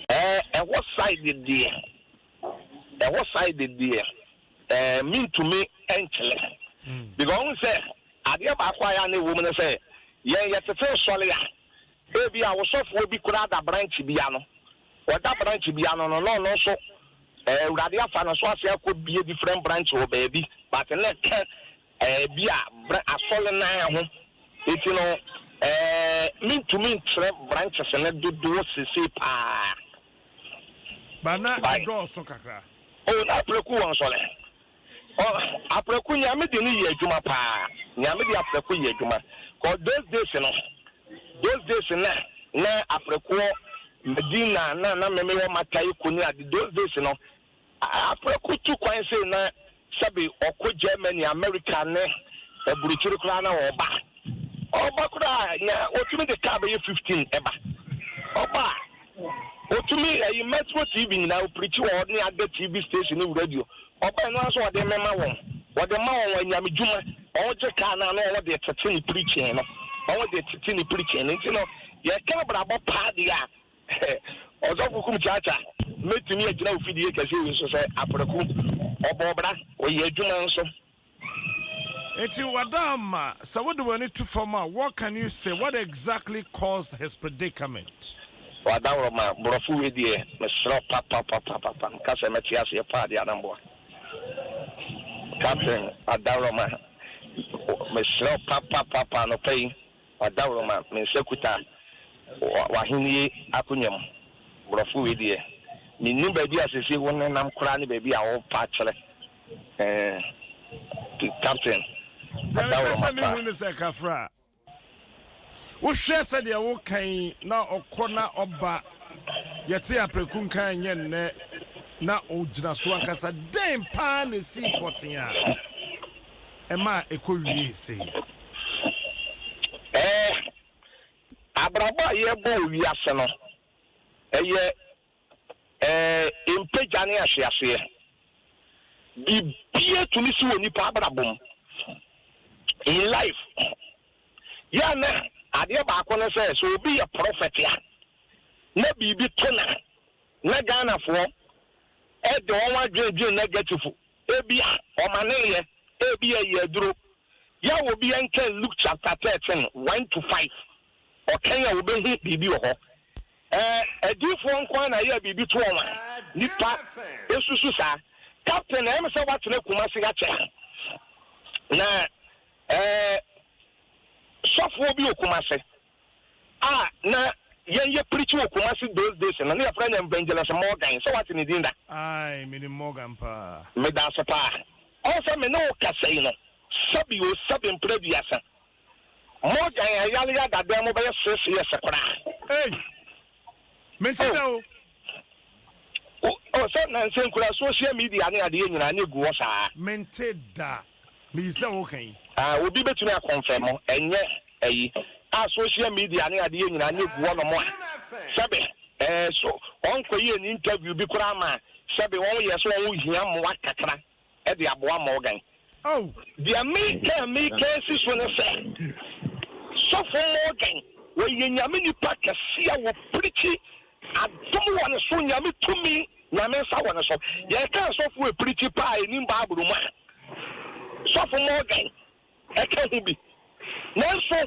Ɛɛ ɛhɔ side deɛ ɛhɔ side deɛ ɛɛ mentumi nkyerɛ because wohu sɛ Adeɛ baako a ɛyɛ a na ɛwɔ mu ne sɛ, yɛn yɛtete nsɔre a, ebia wo sɔfoɔ bi koraa da branch bi ano. Ɔda branch bi ano no, na ɔno nso eh, Awurade afa ne so ase akɔ bie different branch wɔ baabi, but na ɛka eh, bi a bra asɔre no ara ho. Enti no, eh, mentumi nkyerɛ branches no dodoɔ sesei paa. Ba na ɛdɔɔso kakra. Oh, na Apreku wɔ nsɔre. Ɔ aprɛko nyame de no yɛ adwuma paa nyame de aprɛko yɛ adwuma cause those days no those days na na aprɛkoɔ Medina na na meme wɔ Matayiko ne ade those days no aprɛko tu kwan sei na sɛbe ɔkɔ Germany America ne aburukyiri koraa na ɔba Ɔba koraa a, nya otumi de car bɛyɛ 15 ɛba. Ɔba a, otumi ɛyi Metro TV nyinaa oprikyi wɔ hɔ ne ada TV station ne radio. Ɔba ɛno ara nso ɔde mema wɔn. Ɔde ma wɔn anyame dwuma. Wɔn gye car no a na wɔn de tete ne preaching no. Wɔn de tete ne preaching no. Nti no, yɛka abrabɔ paa deɛ a, Ɔsɔfo Kum Kyaakya, mɛtumi agyina wo fidie kɛseɛ wei so sɛ Apreku. Ɔbɔɔ bra, ɔyɛ adwuma nso. Enti Wadaama, sɛ wode w'ani to fam a, what can you say, what exactly caused his predicament? Wadaworoma, borɔfo wei deɛ mesrɛ wo papapapapa nka sɛ mɛte aseɛ paa deɛ na mboa. Captain Adaworoma, mesrɛ wo papapapa anɔpa yi Wadaworoma, me nsa kuta w'ahennie akonwa mu. Borɔfo wei deɛ mennim baabi a seesei wo nenam koraa ne baabi a worepa akyerɛ. Eh, captain, Deɛ mepɛ adaworo sɛ ma mehu paa. ne sɛ Kafra, wohwɛ sɛdeɛ woka yi na ɔkɔ na ɔba, yɛte apreku nka ɛnyɛ nnɛ na ɔgyina so ankasa, dɛn paa na ɛsii pɔtee a ɛmaa ɛkɔwiee sei? Eh, abrabɔ a yɛbɔ wɔ wiase no, ɛyɛ Ɛɛ, mpagya ne ahweaseɛ. Biribiara tumi si wɔ nipa abrabɔ mu. In life, yɛ a na adeɛ baako ne sɛ, sɛ obi yɛ prɔfɛt a, na biribi to no a, na Ghanafoɔ de wɔn adwene dwene negative. Ebia ɔmaneeɛ, ebia ɛyɛ aduro. Yɛ a obi nka Luke chapter 13, 1 to 5, ɔkan a obehu biribi wɔ hɔ. Ɛɛ, adiyifoɔ nko ara na ɛyɛ a biribi to wɔn a nnipa susu saa. Captain, ɛyɛ me sɛ woatena Kumasi akyɛ. Na ɛɛ, sɔfoɔ bi wɔ Kumasi a na yɛn yɛ preach wɔ Kumasi those days no, na yɛfrɛ no Evangelist Morgan. Sɛ woate ne din da? Ae, menim Morgan paa. Meda ase paa. Ɔhu sɛ me ne wo kasa yi no, sɛbi o, sɛbi mprɛ aduasa, Morgan ayare ada dan mu bɛyɛ six years koraa. Ei! Mente Oh. da o. O, oh, sɛ nansa nkura social media ne adeɛ nyinaa ne egu hɔ saa. Mente da. Meyi sɛ woka yi. Ah, obi betumi akɔnfɛm, ɛnyɛ ayi. A social media ne adeɛ nyinaa ne egu hɔ nom a, sɛbe, ɛɛ, so ɔnkɔyɛ ne interview bi koraa ma sɛbe wɔn yɛ so wɔn hia mmoa kakra. de aboa Morgan. Deɛ mereka a mereka asi so ne sɛ, Sɔfo Morgan, ɔyɛ Nyame nipa kɛseɛ a ɔpirikyi, adom wɔ ne so, Nyame tumi, Nyame nsa wɔ ne so. Yɛka asɔfo a ɛpirikyi paa a ɛnim Bible mu a, Sɔfo Morgan ka ho bi. Nanso,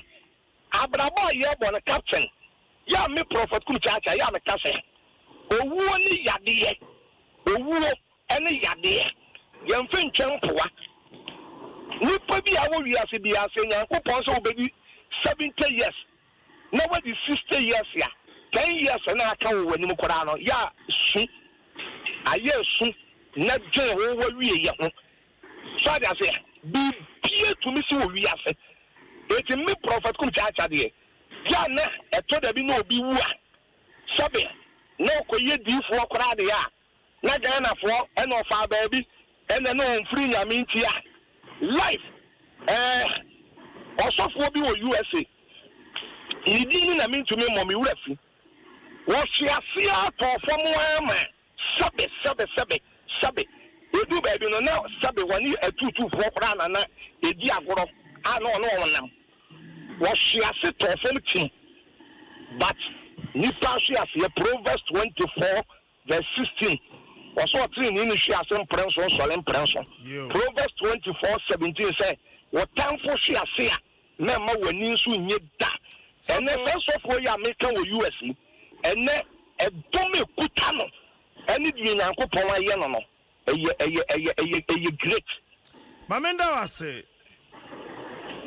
abrabɔ a yɛbɔ no, Captain, yɛ a me Prophet Kum Kyaakyaa, yɛ a meka sɛ, owuo ne yadeɛ, owuo ne yadeɛ. Yɛmfa ntwa mpoa. Nipa bi a wɔ wiase biara sɛ Nyankopɔn sɛ wobɛdi 70 years na wadi 60 years a, 10 years na aka wɔ w'anim koraa no, yɛ a su, ayɛ su na dwen ho w'awieyɛ ho. So ate aseɛ? Biribiara tumi si wɔ wiase. Enti me Prophet Kum Kyaakya deɛ, yɛ a na ɛtɔ da bi na obi wu a, sɛbe na ɔkɔyɛ diifoɔ koraa deɛ a, Na Ghana foɔ ɛna ɔfaa baabi ɛna na ɔnfiri Nyame nti a life ɛɛ ɔsɔfoɔ bi wɔ USA. Ne din no na mentumi mmɔ, me werɛ afi. Wɔhwe ase ara tɔɔ fam ara ma sɛbe, sɛbe, sɛbe, sɛbe. Ɛduu baabi no, na sɛbe wɔne atuutuufoɔ koraa na na ɛdi agorɔ a na ɔne wɔn nam. Wɔhwe ase tɔɔ fam tim. But nnipa hwe aseɛ, Proverbs 24 verse 16, ɔsɛ ɔteneneeni hwe ase mprɛnson sɔre mprɛnson. Proverbs 24 17 sɛ, Wo tamfo hwe ase a, mɛmma w'ani nso nnye da. Ɛnnɛ, saa sɔfoɔ yi a meka wɔ US yi, ɛnnɛ, ɛdɔm a ɛkuta no ɛne deɛ Nyankopɔn ayɛ no no, ɛyɛ, ɛyɛ, ɛyɛ, ɛyɛ, ɛyɛ great. Ma menda wo ase,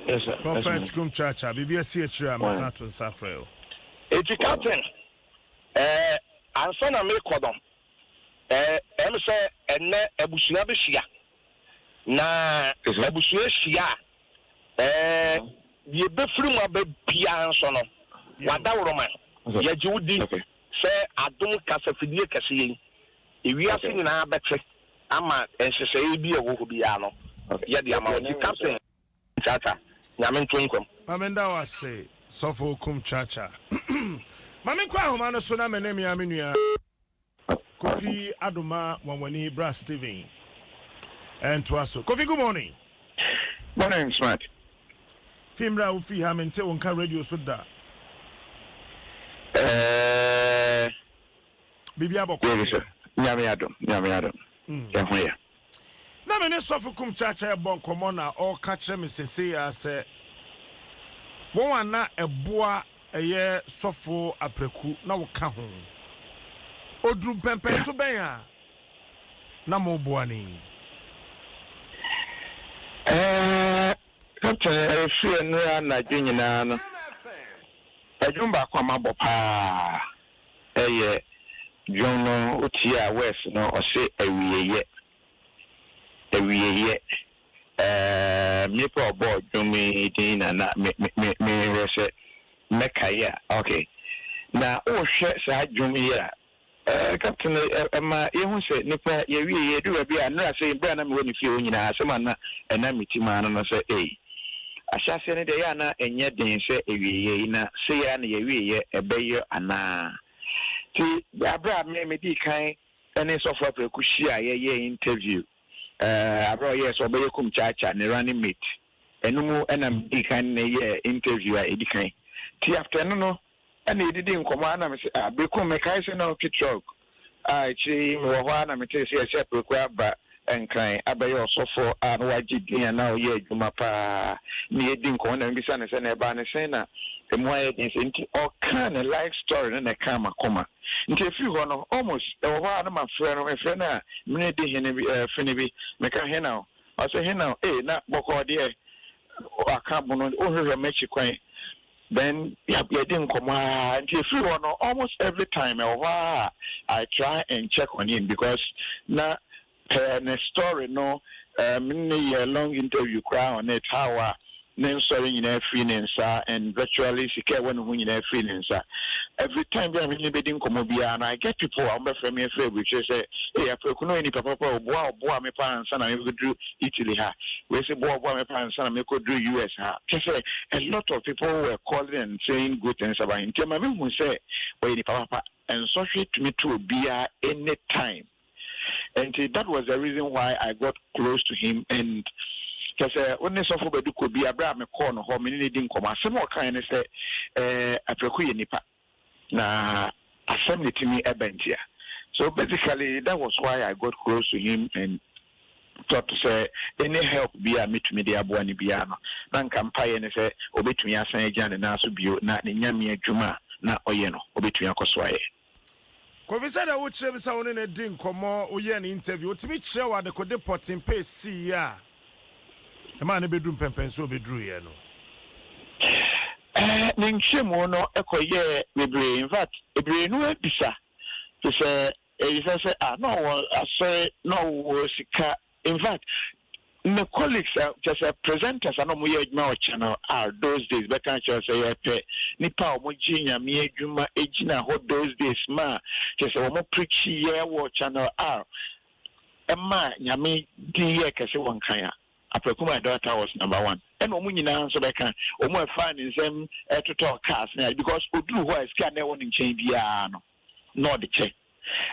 Yes sir. Prophet Kumchacha. Biribi asi akyire a, mɛsan ato nsa afrɛ wo. Enti Captain, eh, ansa na mekɔ no, eh, ɛm sɛ ɛnnɛ abusua bɛhyia. Na abusua hyia a, Ɛɛ, deɛ ɛbɛfiri mu aba biara nso no, w'adaworoma, yɛgye wo di sɛ adom kasafidie kɛseɛ yi, ewiase nyinaa bɛte ama nhyehyɛeɛ bi a ɛwɔ hɔ biara no, yɛde ama wo. Nti Captain Chacha, Nyame nto nkwa mu. Ma menda wo ase Sɔfo Kum Chacha. Ma menkɔ ahoma no so na me ne me ara me nua. Kofi Adoma Nwanwani bra Steven ɛntoa so. Kofi, good morning. Morning, Smart. Fi mmerɛ a wofii ha mente wo nka radio so da. Ɛɛ. Biribi abɔkɔ deɛ. Nyame adom, Nyame adom. Ɛho yɛ. Na me ne Sɔfo Kumkyakya rebɔ nkɔmmɔ na ɔreka kyerɛ me sesei ara sɛ wɔn a na ɛboa ɛyɛ Sɔfo Apraku na woka ho. Oduru mpɛnpɛnso bɛn a na moboa no yi? Ɛɛ, Captain, ɛfiri nnora anadwo nyinaa no, ɛdwom baako a mabɔ paa ɛyɛ dwom no wotie a verse no ɔse awieyɛ, awieyɛ. Ɛɛm nipa a ɔbɔɔ dwom yi din na na me me me mehwɛ sɛ mɛkae a okay. Na wohwɛ saa dwom yi a ɛɛ captain ɛma yɛhu sɛ nipa yɛwie yɛdu baabi a nnora sɛ berɛ a na mewɔ ne fie hɔ nyinaa asɛm a na ɛnam me ti mu ara no no sɛ ei ahyɛaseɛ no deɛ ɛyɛ a na ɛnyɛ den sɛ awieɛ yi na sei ara na yɛawieɛ ɛbɛyɔ anaa. Nti berɛ a me medii kan ne Sɔfo Apraku hyia a yɛyɛɛ interview eh, aber a ɔyɛɛ sɛ ɔbɛyɛ Kumchacha ne running mate. Ɛno mu na medii kan ne no yɛɛ interview a ɛdi kan. Nti after ɛno no na yɛdidii nkɔmmɔ a na mese ah, Berekum mekae sɛ na wotwe truck a akyire yi mewɔ hɔ ara na metee sɛ yɛse Apraku aba Nkran abɛyɛ ɔsɔfoɔ a na wagye din a na ɔyɛ adwuma paa. Na yɛdi nkɔmmɔ na mebisa no sɛ na ɛbaa no sɛn na ɛmu ayɛ den sɛ nti ɔkaa ne life story no na ɛkaa m'akoma. Nti ɛfiri hɔ no almost ɛwɔ hɔ a na mafrɛ no, mefrɛ no a mene di hene bi ɛɛ fene bi, meka hena o, ɔse hena o, ee na bɔkɔɔ deɛ waka bono wohwehwɛ m'akyi kwan, then yɛdi nkɔmmɔ aa, nti ɛfiri hɔ no almost every time ɛwɔ hɔ aa I try and check on him because na Pɛɛ ne story no eh, me ne no yɛɛ long interview koraa on it, how a ne nsɔre nyinaa firi ne nsa and virtually sika a ɛwɔ ne ho nyinaa firi ne nsa. Every time bi a me ne no bɛdi nkɔmmɔ biara no, I get people a wɔbɛfrɛ me afiri aburokyire sɛ, Ei, Apraku no ɔyɛ nipa papa o, boa a ɔboaa me paa ansa na mebɛduru Italy ha, wei se boa a ɔboaa me paa ansa na mekɔduru US ha. Kyerɛ sɛ, a lot of people were calling and saying good things about him. Nti ɛma mehu sɛ ɔyɛ nipa papa. Nsɔhwɛ tumi to obiara any time. Nti that was the reason why I got close to him and kyerɛ sɛ wo ne sɔfo Badu kɔ bi a berɛ a mekɔɔ no hɔ me ne no di nkɔmmɔ asɛm a ɔkaeɛ ne sɛ eh, Apraku yɛ nipa na asɛm na ɛtumi ɛba ntia so basically that was why I got close to him and thought sɛ any help bi a mɛtumi de aboa no biara no na nka mpaeɛ ne sɛ ɔbɛtumi asan agyina ne nan so bio na ne Nyame adwuma a na ɔyɛ no ɔbɛtumi akɔ so ayɛ. Kofi sɛdeɛ wo kyerɛ mu sɛ wo ne no di nkɔmmɔ, wo yɛɛ no interview, ɔtumi kyerɛ wo adekode pɔten pɛ ɛsiiɛ a ɛmaa no bɛduru mpɛnpɛnsoɔ ɔbɛduruiɛ no? Eh, ne nkyerɛmu no kɔyɛɛ bebree, in fact, bebree no ara bisa, te sɛ ɛbisa sɛ ah, na ɔwɔ asɔre, na ɔwɔ sika, In fact, me colleagues a kyerɛ sɛ presenters a na wɔyɛ adwuma wɔ Channel R those days bɛka akyerɛ wo sɛ yɛpɛ nipa a wɔgye Nyame adwuma gyina hɔ those days ma kyerɛ sɛ wɔn preachi yɛ wɔ Channel R ɛma Nyame din yɛɛ kɛse wɔ Nkran a, Apraku my daughter was number one. Ɛna wɔn nyinaa nso bɛka wɔn a ɛfaa ne nsam totɔɔ cars ne ade because oduru hɔ a sika a na ɛwɔ ne nkyɛn biara no na ɔde kyɛ.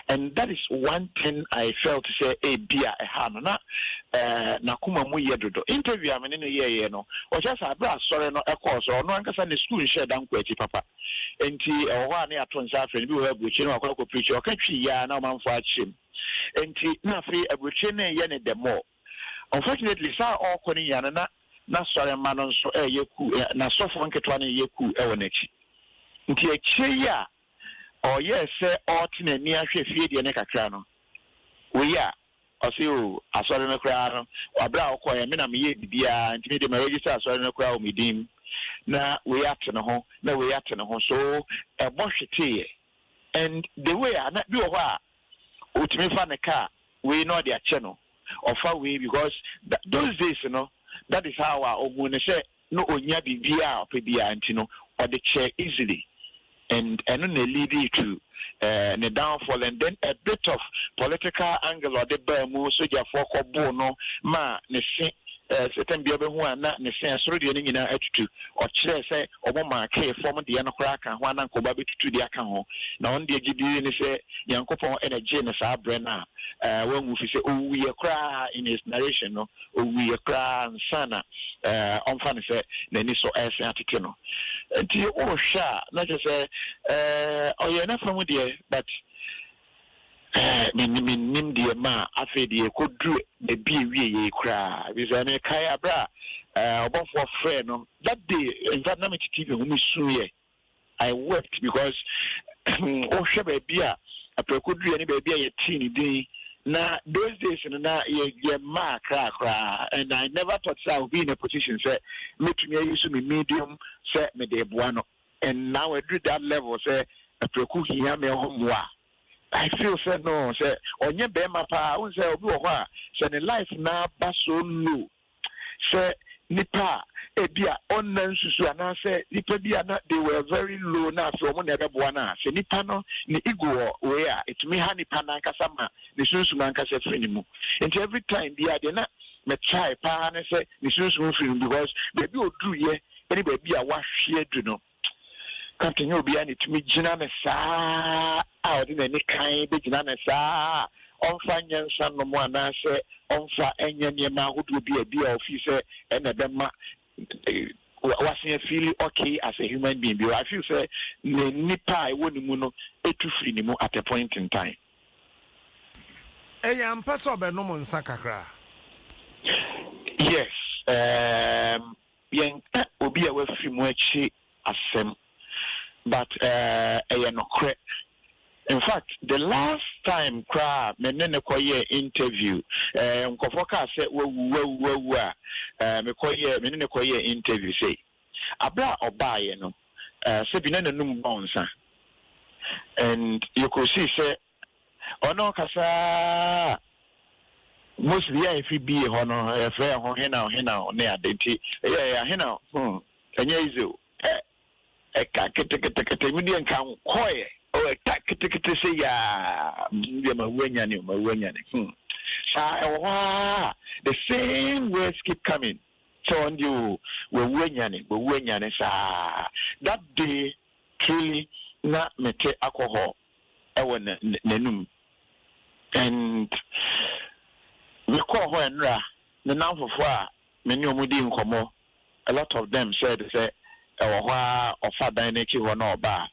And that is one thing I felt sɛ ebia ɛhaa no na eh, n'akoma mu yɛ dodo. Interview a me ne no yɛeɛ no, ɔkyerɛ sɛ aberɛ a asɔre no kɔɔ so, ɔno ankasa ne school nhyɛɛ da nkɔ akyi papa. Enti ɛwɔ hɔ a na yɛato nsa afrɛ no, bi wɔ hɔ a aburokyire na wakɔ akɔ preach, ɔka Twi yɛ a na ɔmanfoɔ akyerɛ mu. Enti na afei aburokyire no reyɛ no the more. Unfortunately saa a ɔrekɔ no nyinaa no na n'asɔremma no nso reyɛ coup, n'asɔfoɔ nketewa no reyɛ coup wɔ n'akyi. Nti akyire yi a ɔyɛɛ sɛ ɔrete n'ani ahwɛ fie deɛ no kakra no, wei a, ɔse oh, asɔre no koraa no, aberɛ a ɔkɔeɛ me na meyɛɛ biribiara, nti me deɛ ma register asɔre no koraa wɔ me din mu, na wei ate ne ho, na wei ate ne ho, so ɛbɔ hweteeɛ. And the way a na bi wɔ hɔ a, ɔtumi fa ne car wei na ɔde akyɛ no, ɔfa wei because those days no, that is how a ɔhuu no sɛ na ɔnya biribiara a ɔpɛ biara nti no ɔde kyɛ easily and ɛno na leading to ne downfall and then a bit of political angle ɔde baa mu, sogyafoɔ kɔ boo no ma ne se sɛ tɛm bia ɔbɛhu a na ne se ɛsoro deɛ no nyinaa atutu, ɔkyerɛɛ sɛ ɔmo maakee fam deɛ no koraa ka ho a na nka ɔba bɛtutu deɛ aka ho, na ɔno deɛ gyedie ne sɛ Nyankopɔn na gyee no saa berɛ no a wanwu firi sɛ ɔwuiɛ koraa in his narration no ɔwuiɛ koraa ansa na ɔmfa no sɛ n'ani so resen atete no. Nti wohwɛ a na kyerɛ sɛ ɔyɛ n'afa mu deɛ but mennim deɛ ma afei deɛ ɛkɔduru baabi ɛwieɛ yi koraa. Ɛfiri sɛ mekae aberɛ a ɔbɔfoɔ frɛɛ no that day, in fact na mete TV ho mesuiɛ. I wept because wohwɛ baabi a Aprako duruiɛ ne baabi a yɛtee ne din na those days no na yɛ yɛ mma akra koraa and I never thought sɛ I will be in a position sɛ mɛtumi ayi so me medium sɛ mede boa no and now aduru that level sɛ Aprako hia me hɔ mmoa I feel sɛ no sɛ ɔnyɛ bɛrima paa wohu sɛ obi wɔ hɔ a sɛ ne life na ba so low sɛ nipa a ebia ɔnna nsusu anaasɛ nipa bi a na they were very low na afei wɔn na ɛbɛboa no a, sɛ nipa no ne ego wɔ wei a, etumi ha nipa no ankasa ma ne sunsum ankasa firi ne mu. Nti every time biara deɛ na me try paa ne sɛ ne sunsum mfiri ne mu because baabi a ɔduruiɛ ne baabi a wahwe adu no, Captain nyɛ obiara na etumi gyina no saa a ɔde n'ani kann bɛgyina no saa a ɔmfa nyɛ nsa nnom anaasɛ ɔmfa nyɛ nneɛma ahodoɔ bi a ebia ɔfii sɛ ɛna ɛbɛma wasen afeeli okay as a human being bio. I feel sɛ ne nipa a ɛwɔ ne mu no tu firi ne mu at a point in time. Ɛyɛ ampa sɛ ɔbɛnom nsa kakra? Yes, um, Yɛnka obi a wafiri mu akyi asɛm but ɛyɛ nokorɛ. In fact the last time koraa a me ne no kɔyɛɛ interview, nkurɔfoɔ kaa sɛ wawu wawu wawu a me kɔyɛɛ me ne no kɔyɛɛ interview sei. Aberɛ a ɔbaeɛ no sɛbi na n'anum bɔ nsa and yɛkɔsii sɛ Ɔno ɔkasa mostly yɛ a efi bie hɔ no yɛfrɛ yɛn ho henaw henaw ne ade nti yɛ yɛ henaw hmm ɛnyɛ easy o ɛ ɛka ketekete mi deɛ nka nkɔɛ o ɛka ketekete sɛ yaa mi deɛ ma wu anyane o ma wu anyane hmm saa ɛwɔ hɔ aa the same words keep coming sɛ ɔn deɛ o wawu anyane wawu anyane saa that day truly na mete akɔ hɔ wɔ n'anum and me kɔɔ hɔ ɛnora me namfofoɔ a me ne ɔmo di nkɔmɔ a lot of them said sɛ ɛwɔ hɔ a ɔfa dan n'akyi hɔ na ɔba a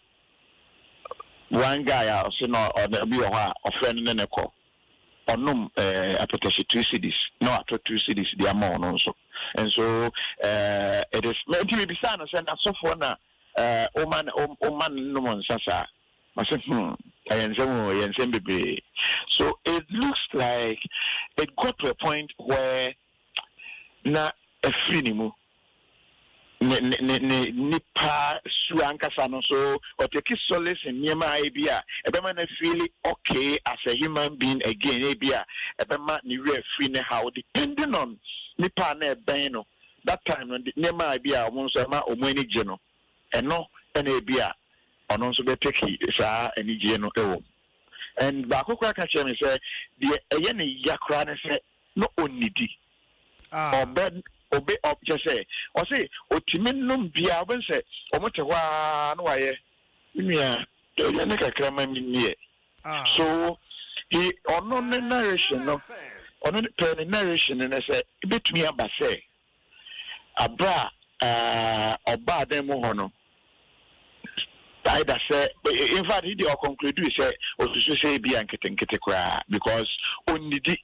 one guy a ɔse na ɔbi wɔ hɔ a ɔfrɛ no ne ne kɔ ɔnom ɛɛ apɛtɛhye 2 cedis na watɔ 2 cedis de ama ɔno nso. And so it is nti mebisa no sɛ n'asɔfoɔ na ɛɛ ɔma ɔma no nom nsa saa. I said, ɛyɛ nsɛm o, ɛyɛ nsɛm bebree. So it looks like it got to a point where na ɛfiri ne mu. Ne ne ne ne nipa su ankasa no so ɔtake solace in nneɛma a ebi a ɛbɛma no feel okay as a human being again, ebi a ɛbɛma ne werɛ firi ne haw depending on nipa a na ɛbɛn no that time no, nneɛma a ebi a ɔmo nso ɛma ɔmo ani gye no, ɛno ɛna ebi a ɔno nso bɛtake saa anigyeɛ no ɛwɔ mu. And baako koraa ka kyerɛ me sɛ deɛ ɛyɛ ne ya koraa ne sɛ na ɔnnidi. Ɔbɛ Obe ɔ kyerɛ sɛ ɔse otumi nom bia wobɛhu sɛ ɔmo te hɔ aa na wayɛ me nua tɔ aduane kakra ma me nni ɛ so he ɔno ne narration no ɔno ne pɛɛ ne narration no ne sɛ ebetumi aba sɛ abere a ɔbaa dan mu hɔ no either sɛ in fact he deɛ ɔconclude sɛ osusu sɛ ebia nketenkete koraa because onnidi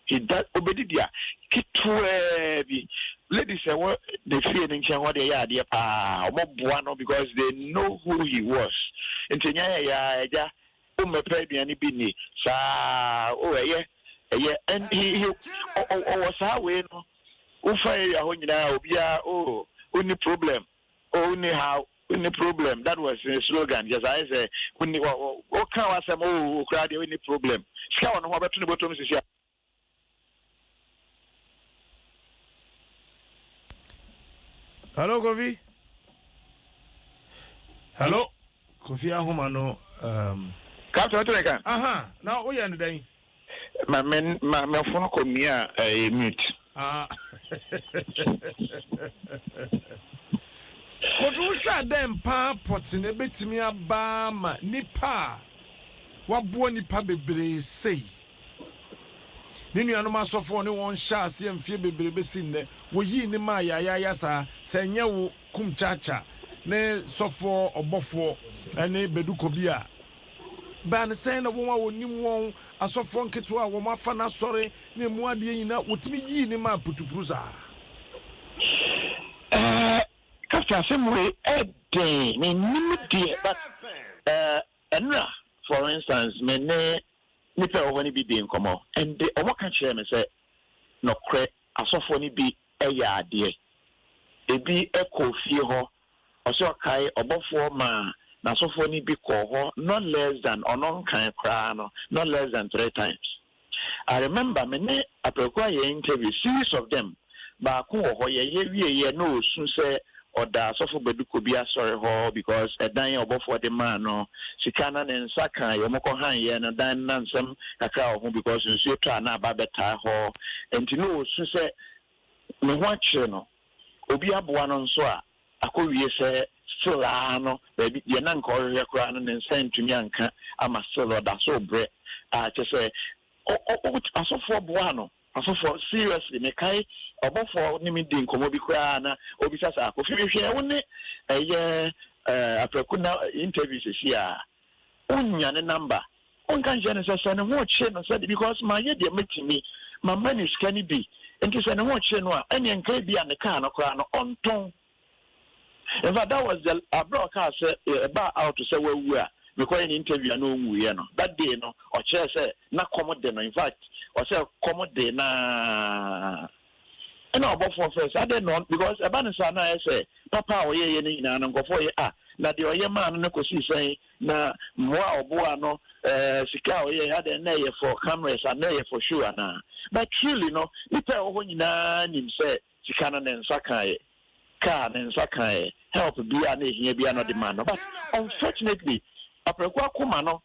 He does obedidi a ketewaa bi. Ladies a ɛwɔ ne fie no nkyɛn hɔ deɛ yɛ adeɛ paa. Wɔn boa no because they know who he was. Nti nya yɛ yaa agya wo mmɛpɛ aduane bi nni saa oh ɛyɛ ɛyɛ and he he ɔwɔ saa wei no wofa area hɔ nyinaa obiara oh wonni problem oh wonni haw wonni problem that was his slogan kyɛ sɛ ayɛ sɛ wonni woka w'asɛm oh koraa deɛ wonni problem sika wɔ ne ho ɔbɛto ne bɔtɔm sisi a. Hello Kofi. Hello Kofi ahoma no. Captain wote me ka? Aha na woyɛ no dɛn? Ma me ma me phone kɔ mia ɛyɛ mute. Ah. Kofi wohwɛ a dɛn paa pɔte na ebetumi aba ama nipa a waboa nipa bebree sei? Ne nuanom asɔfo a ɔne wɔn hyɛɛ aseɛ mfeɛ bebree bɛsi nnɛ, wɔyii ne maa yaayaaya saa, sɛ ɛnyɛ wo Kumchacha ne sɔfoɔ ɔbɔfoɔ ne Badu Kobi a, Baa no sɛn na wɔn a wɔnim wɔn asɔfoɔ nketewa a wɔafa n'asɔre ne emu adeɛ nyinaa, wɔtumi yii ne maa putupuru saa? Eh, Captain asɛm wei ɛden, mennim deɛ but eh, ɛnora for instance me ne nipa ɛwɔ hɔ no bi dii nkɔmmɔ and wɔn ka kyerɛɛ me sɛ nɔkorɛ asɔfoɔ no bi yɛ adeɛ, ebi kɔɔ fie hɔ Ɔsɛ ɔkae ɔbɔfoɔ maa n'asɔfoɔ no bi kɔɔ hɔ not less than ɔno nkan koraa no not less than three times. I remember me ne Apraku ayɛ interview series of them baako wɔ hɔ yɛyɛ wieɛ na ɔresu sɛ ɔda Asɔfo Badu Kobi asɔre hɔ because ɛdan a ɔbɔfoɔ de maa no sika na ne nsa kaeɛ wɔn kɔ hanyeɛ no dan no na nsɛm kakra wɔ ho because nsuo tɔ a na aba abɛtaa hɔ nti na ɔresu sɛ ne ho akyere no obi aboa no nso a akɔwie sɛ still ara no baabi deɛ na nka ɔhwehwɛ koraa no ne nsa antumi anka ama still ɔda so rebrɛ a kyɛ sɛ asɔfoɔ boaa no asɔfoɔ seriously mekae ɔbɔfoɔ ne me di nkɔmmɔ bi koraa na ɔbisa sɛ Kofi mehwɛ wo ne ɛyɛ Apraku na interview sɛsi a Wonnya ne number wonka nkyerɛ no sɛ sɛ ne ho rekyere no sɛde because mayɛ deɛ mɛtumi mama no sika no bi nti sɛ ne ho rekyere no a ɛneɛ nka ebia ne car no koraa no ɔntɔn. In fact that was the aberɛ a ɔkaa sɛ ɛbaa out sɛ wawu a mekɔyɛ ne interview a na ɔnwuiɛ no that day no ɔkyerɛɛ sɛ na kɔm de no in fact ɔsɛ kɔm de no ara Ɛna ɔbɔfoɔ frɛɛ sɛ, Adɛn na ɔn, because ɛba no saa na ayɛ sɛ papa a ɔyɛeɛ no nyinaa no nkurɔfoɔ yɛ ah, na deɛ ɔyɛ maa no no kɔsii sɛn, na mmoa a ɔboaa no, eh, sika a ɔyɛeɛ, adɛn na ɛyɛ for cameras anaa na ɛyɛ for show anaa? But truly no, nnipa a ɛwɔ hɔ nyinaa nim sɛ sika no ne nsa kaeɛ, car ne nsa kaeɛ, help biara a na ɛhia biara na ɔde maa no, but unfortunately, Apraku akoma no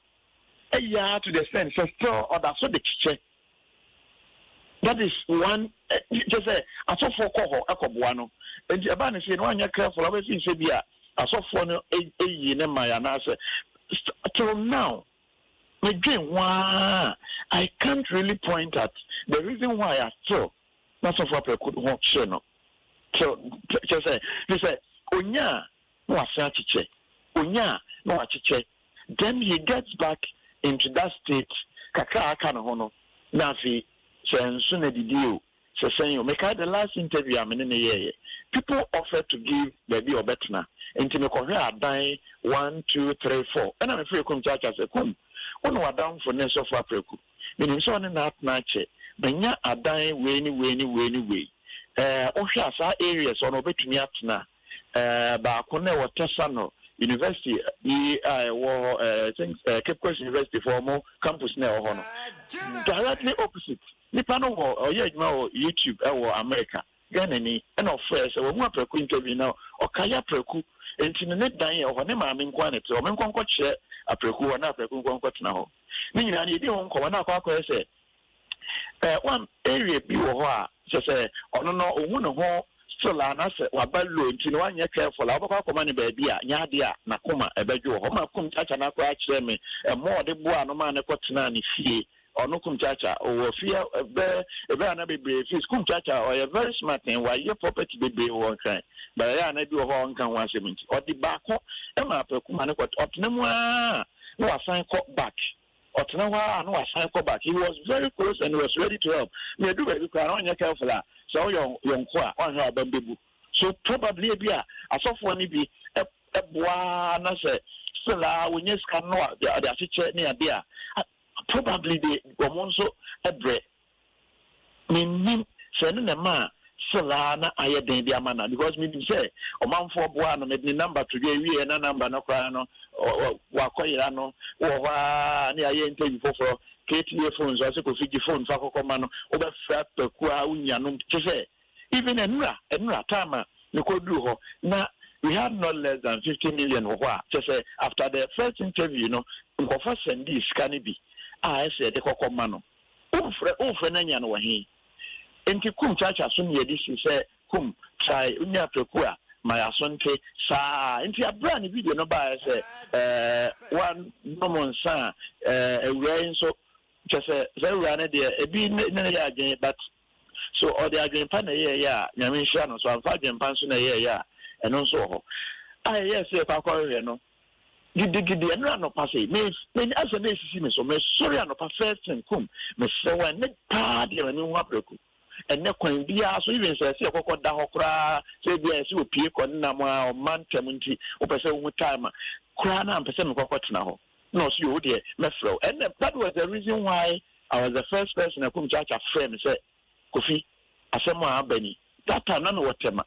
ayi ara to the extent sɛ still ɔda so de kyekyɛ. That is one kyɛ sɛ asɔfoɔ kɔ hɔ kɔboa no nti ɛbaa ne sei no wanyɛ careful a wobɛfii sɛ bi a asɔfoɔ no yii ne mae anaasɛ till now medwen ho ara I can't really point at the reason why I still na sɔfo aprɛko ho kyerɛ no till kyɛ sɛ ne sɛ onya a na wasan akyekyɛ onya a na wakyekyɛ Then he gets back into that state kakra a aka ne ho no na afei sɛ nso na didi o sɛ sɛn o. Mekae the last interview a me ne no yɛeɛ, people offered to give baabi a ɔbɛtena nti mekɔhwɛɛ adan one, two, three, four ɛna mefrɛɛ Kum Kyaakyaa sɛ Kum wo ne w'adamfo ne Sɔfo Apraku menim sɛ ɔne no atena akyɛ manya adan wei ne wei ne wei ne wei ɛɛ wohwɛ a saa areas hɔ no ɔbɛtumi atena Eh, baako na ɛwɔ Tesano University bi a ɛwɔ hɔ, eh, I think eh, Cape Coast University fo ɔmo campus na ɛwɔ hɔ no. Directly opposite. Nipa no wɔ ɔyɛ adwuma wɔ YouTube ɛwɔ America. Ghana ni ɛna ɔfrɛ sɛ wɔn aprɛko interview na ɔkae aprɛko nti no ne dan ɛwɔ hɔ ne maame nko ara na ɛte hɔ. Me nkɔ nkɔ kyerɛ aprɛko hɔ na aprɛko nkɔ nkɔ tena hɔ. Ne nyinaa no yɛdi ho nkɔmɔ na akɔ akɔyɛ sɛ eh, one area bi wɔ hɔ a Kyerɛ sɛ ɔno no ohu ne ho still a na sɛ waba low nti no wanyɛ careful a wobɛkɔ akɔma no baabi a nyɛ adeɛ a n'akoma ɛbɛdwo wɔ hɔ. Ɔma Kum Chacha no koraa kyerɛɛ me mmoa a ɔde boaa no maa no kɔtenaa ne fie. Ɔno Kum Chacha ɔwɔ fie bɛɛ ɛbɛyɛ a na bebree fees. Kum Chacha ɔyɛ very smart and wayɛ property bebree wɔ Nkran but ɛyɛ a na bi wɔ hɔ a ɔnka ho asɛm nti ɔde baako maa Apraku ma no kɔ ɔtena mu ara na wasan kɔ back. Ɔtena hɔ ara na wasan kɔ back. He was very close and he was ready to help. Na edu baabi koraa na ɔnyɛ careful a, sɛ woyɛ yɔnko a, ɔnhwɛ a w'abam bɛbu. So probably ebi a asɔfoɔ no bi boa na sɛ still a wɔnya sika no na wɔde akyekyɛ ne ade a, probably they wɔn nso brɛ. Mennim sɛ ɛno na ɛmaa still ara na ayɛ den de ama no a because menim sɛ ɔmanfoɔ boaa no, mede ne number to dwa ɛwieɛ na number no koraa no wakɔyera no, wowɔ hɔ ara na yɛayɛ interview foforɔ, KTA phones ɔse Kofi gye phone fa kɔkɔ ma no, wobɛfrɛ Kwaku a wonya no, kyerɛ sɛ even ɛnora, ɛnora time a mekɔduru hɔ na we had not less than 50 million wɔ hɔ a, kyerɛ sɛ after the first interview no nkurɔfoɔ sɛndii sika no bi a ɛsɛ yɛde kɔkɔ ma no. Wofrɛ wofrɛ no anya no wɔ he? Enti kum kyakya so ne yɛde si sɛ kum try wonya prɛko a ma yaso nte saa nti aberɛ a ne video no baeɛ sɛ ɛɛ wa nom nsa a ɛɛ awuraa yi nso kyɛsɛ saa awuraa no deɛ ebi ne ne yɛ adwene but so ɔde adwene pa na ɛyɛɛyɛ a Nyame nhyira no so amfa adwene pa nso na ɛyɛɛyɛ a ɛno nso wɔ hɔ a ɛyɛɛ sɛ yɛkɔ akɔhwehwɛ no Gidigidi ɛnora anɔpa sei me me asɛ na esisi me so me sɔre anɔpa first thing kum mesrɛ wo ɛnɛ paa deɛ ma me hu aprɛko ɛnɛ kwan biara so even sɛ ɛsɛ yɛkɔkɔ da hɔ koraa sɛ ebi a ɛsɛ opie kɔ ne nam a ɔma ntɛm nti wopɛ sɛ wohu time a koraa na ampɛ sɛ mekɔkɔ tena hɔ na ɔso yɛ wo deɛ mɛfrɛ wo ɛnɛ that was the reason why I was the first person akum kyaakya frɛ me sɛ Kofi, asɛm a aba ni, that time na mewɔ Tema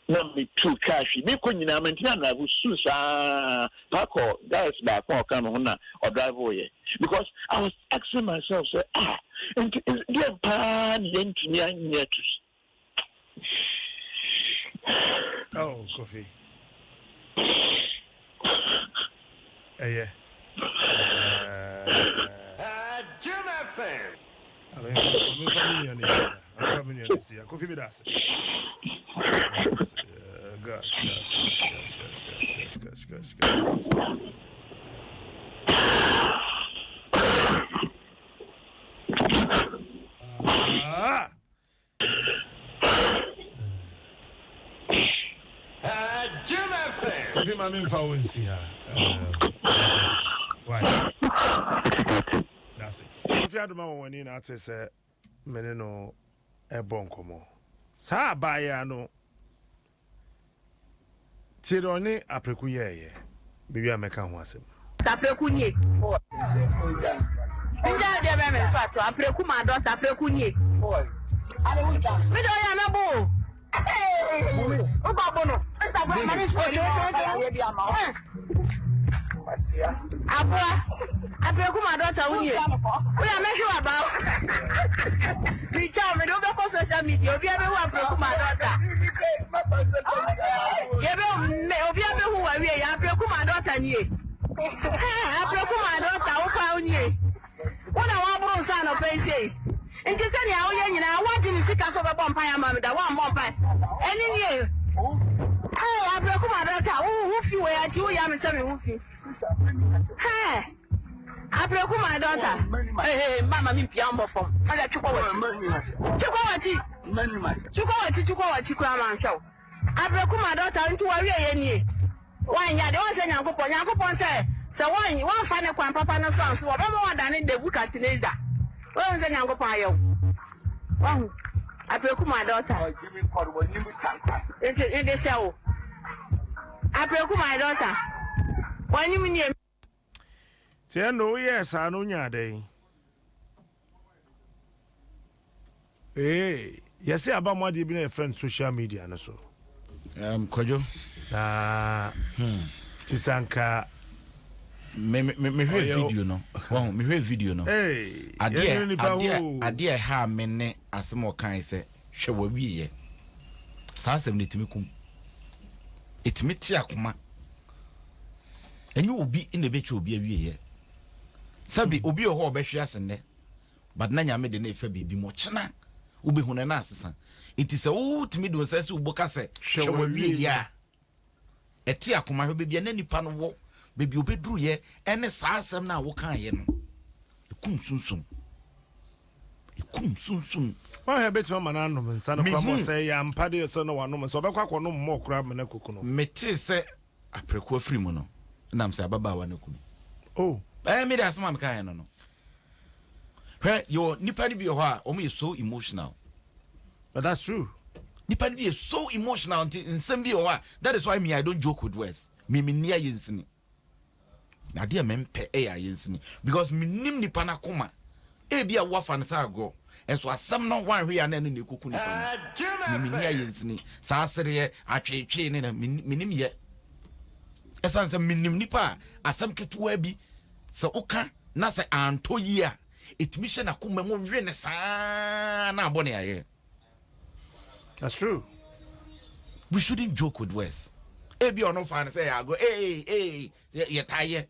na metu kaa hwi mekɔ nyinaa mantumi andrive suu saa paa kɔ guys baako a ɔka me ho na ɔdrive yɛ because I was asking myself sɛ ah nti deɛn paa ne yɛntumi anyɛ to Oh, Kofi. Ɛyɛ. Jim FM. Ɔmefa me nua no si ha. Ɔmefa me nua no si ha. Kofi mi da ase. Gosh, gosh, gosh, gosh, gosh, gosh, gosh, gosh, gosh, gosh. Ah! Kofi ma me nfa wo nsi ha. Why? That's it. Kofi Adoma wɔ wani na ate sɛ me ne no ɛbɔ nkɔmɔ. Saa abaayewa no Tie deɛ ɔne Apreku yɛeɛ. Mewie a mɛka ho asɛm. Apreku nie. Ngya deɛ bɛ me nfa to apreku ma dɔta apreku nie. Me deɛ ɔyɛ mɛbo o. Wokɔ bo no. Aboa, apreku ma dɔta wo nie. Woyɛ mɛhwe waba o. Metwa wo mede wobɛkɔ social media obia bɛhu apreku ma dɔta. Yɛbɛ obia bɛhu wawie yɛ apreku ma dɔta nie. Apreku ma dɔta wo paa wo nie. Wo na woaboro nsa anɔpa yi sei. Nti sɛnea woyɛ nyinaa woagye me sika sɛ wobɛbɔ mpaeɛ ama me da woammɔ mpaeɛ. Ɛne nie. Hey, Abrakum Adaka, wo ho fi wɔ akyi woyɛ me sɛ me ho fi. Hey, Abrakum Adaka. Hey, hey, mama me mpia mbɔ fam. Ada twekɔ w'akyi. Twekɔ w'akyi. Twekɔ w'akyi, twekɔ w'akyi koraa manhwɛ wo. Apreku ma dɔkta nti w'awieɛ nie w'anyɛ adeɛ w'ahu sɛ Nyankopɔn Nyankopɔn sɛ sɛ w'an w'anfa ne kwan papa no so anso ɔbɛma w'adane Nebukadnezar w'ahu sɛ Nyankopɔn ayɛ wo w'ahu Apreku ma dɔkta nti mede sɛ wo Apreku ma dɔkta w'anim nie. Nti ɛnna woyɛɛ saa no wonyaa dɛn? Ee, yɛse aba mo adeɛ bi na yɛfrɛ no social media no so. Kwadwo. Na hmm. ti sanka. Me me me hwɛ video no. Wahu me hwɛ video no. Hey, adeɛ adeɛ adeɛ ha me ne asɛm ɔkan sɛ hwɛ wawieɛ. Saa asɛm no etumi kum. Etumi te akoma. Ɛnyɛ obi na ɛbɛtwa obi awieɛ. Sɛbi obi wɔ hɔ a ɔbɛhwe ase nnɛ but na Nyame de no refa biribi mu ɔkyena. Wobɛhu no na asesa. Nti sɛ wotumi de wo nsa si wo bo ka sɛ, hwɛ w'awieeɛ a, ɛte akoma. Hwɛ baabi a na nipa no wɔ, baabi a ɔbɛduruiɛ, ɛne saa asɛm no a wokaeɛ no. Ɛkum sunsum. Ɛkum sunsum. Woahwɛ bɛtumi ama no anom nsa no koraa ma ɔsɛ yɛ ampa deɛ sɛ na wanom nsa ɔbɛkɔ akɔnom mmɔɔ koraa ma no akɔku no. Metee sɛ aprɛko afiri mu no, nam sɛ ababaawa no kunu. Oh. Ɛɛ me de asɛm a mekaeɛ no no. Hwɛ, yɛwɔ nipa no bi wɔ hɔ a wɔn yɛ so emotional. But that's true. Nipa no bi yɛ so emotional nti nsɛm bi wɔ hɔ a that is why me I don't joke with words. Me me ni ayɛ nsini. Na adeɛ mempɛ ɛyɛ ayɛ nsini because menim nipa no akoma. Ebi a woafa no sɛ agorɔ nso asɛm no woanhwɛ yɛ a na ɛno na ɛkɔku nipa no. Me menni ayɛ nsini. Saa sereɛ atweetwee ne na menim yɛ. Ɛsiane sɛ menim nipa a asɛm ketewa bi sɛ woka na sɛ antɔ yie a ɛtumi hyɛ n'akoma mu we ne saa na abɔ ne yareɛ. That's true. We shouldn't joke with words. Ebi ɔno fa no sɛ yɛ agorɔ ee ee yɛtaa yɛ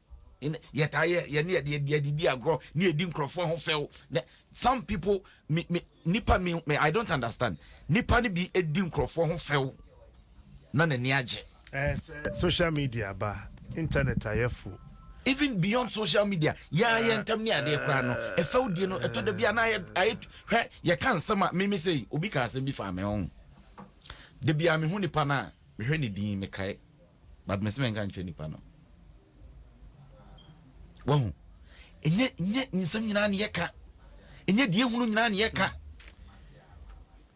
yɛtaa yɛ yɛne yɛde yɛde di agorɔ ne yɛdi nkurɔfoɔ ho fɛw. Some people me me nipa me me I don't understand nipa no bi di nkurɔfoɔ ho fɛw na n'ani agye. Ɛɛ sɛ social media ba, internet ayɛ fo. Even beyond social media, yɛn ara yɛn ntam ne adeɛ koraa no, ɛfɛwdie no, ɛtɔ da bi a na ayɛ ayɛ hwɛ yɛka nsɛm a meme sei, obi ka asɛm bi faa me ho. Da bi a mehu nipa no a, mehwɛ ne din mekae, but mese menka nkyerɛ nipa no. Wahu? Ɛnyɛ nyɛ nsɛm nyinaa ne yɛka, ɛnyɛ deɛ ehunu nyinaa ne yɛka.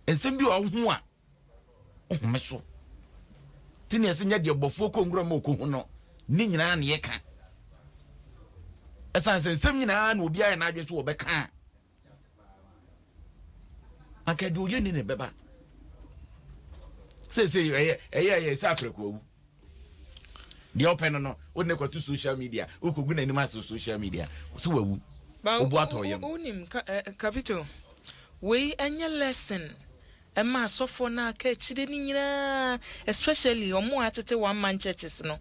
Nsɛm bi wɔ ho a Wohome so. Nti na yɛsɛ nyɛ deɛ bɔfoɔ kɔ nwura mu ɔkɔhu no ne nyinaa ne yɛka. Ɛsiane sɛ nsɛm nyinaa na obiara yɛ n'adwene so wɔbɛka a, anka deɛ ɔyɛ ni ne bɛba. Seesei ɛyɛ ɛyɛ ɛyɛ sɛ aprɛko awu. Deɛ ɔpɛ no no, wode ne kɔto social media, wokɔgu n'anim ase wɔ social media, sɛ wawu. Obu atɔ yam. Wonim, Capito, wei ɛnyɛ lesson Ɛma asɔfoɔ no a aka akyire no nyinaa especially wɔn a atete one man churches no.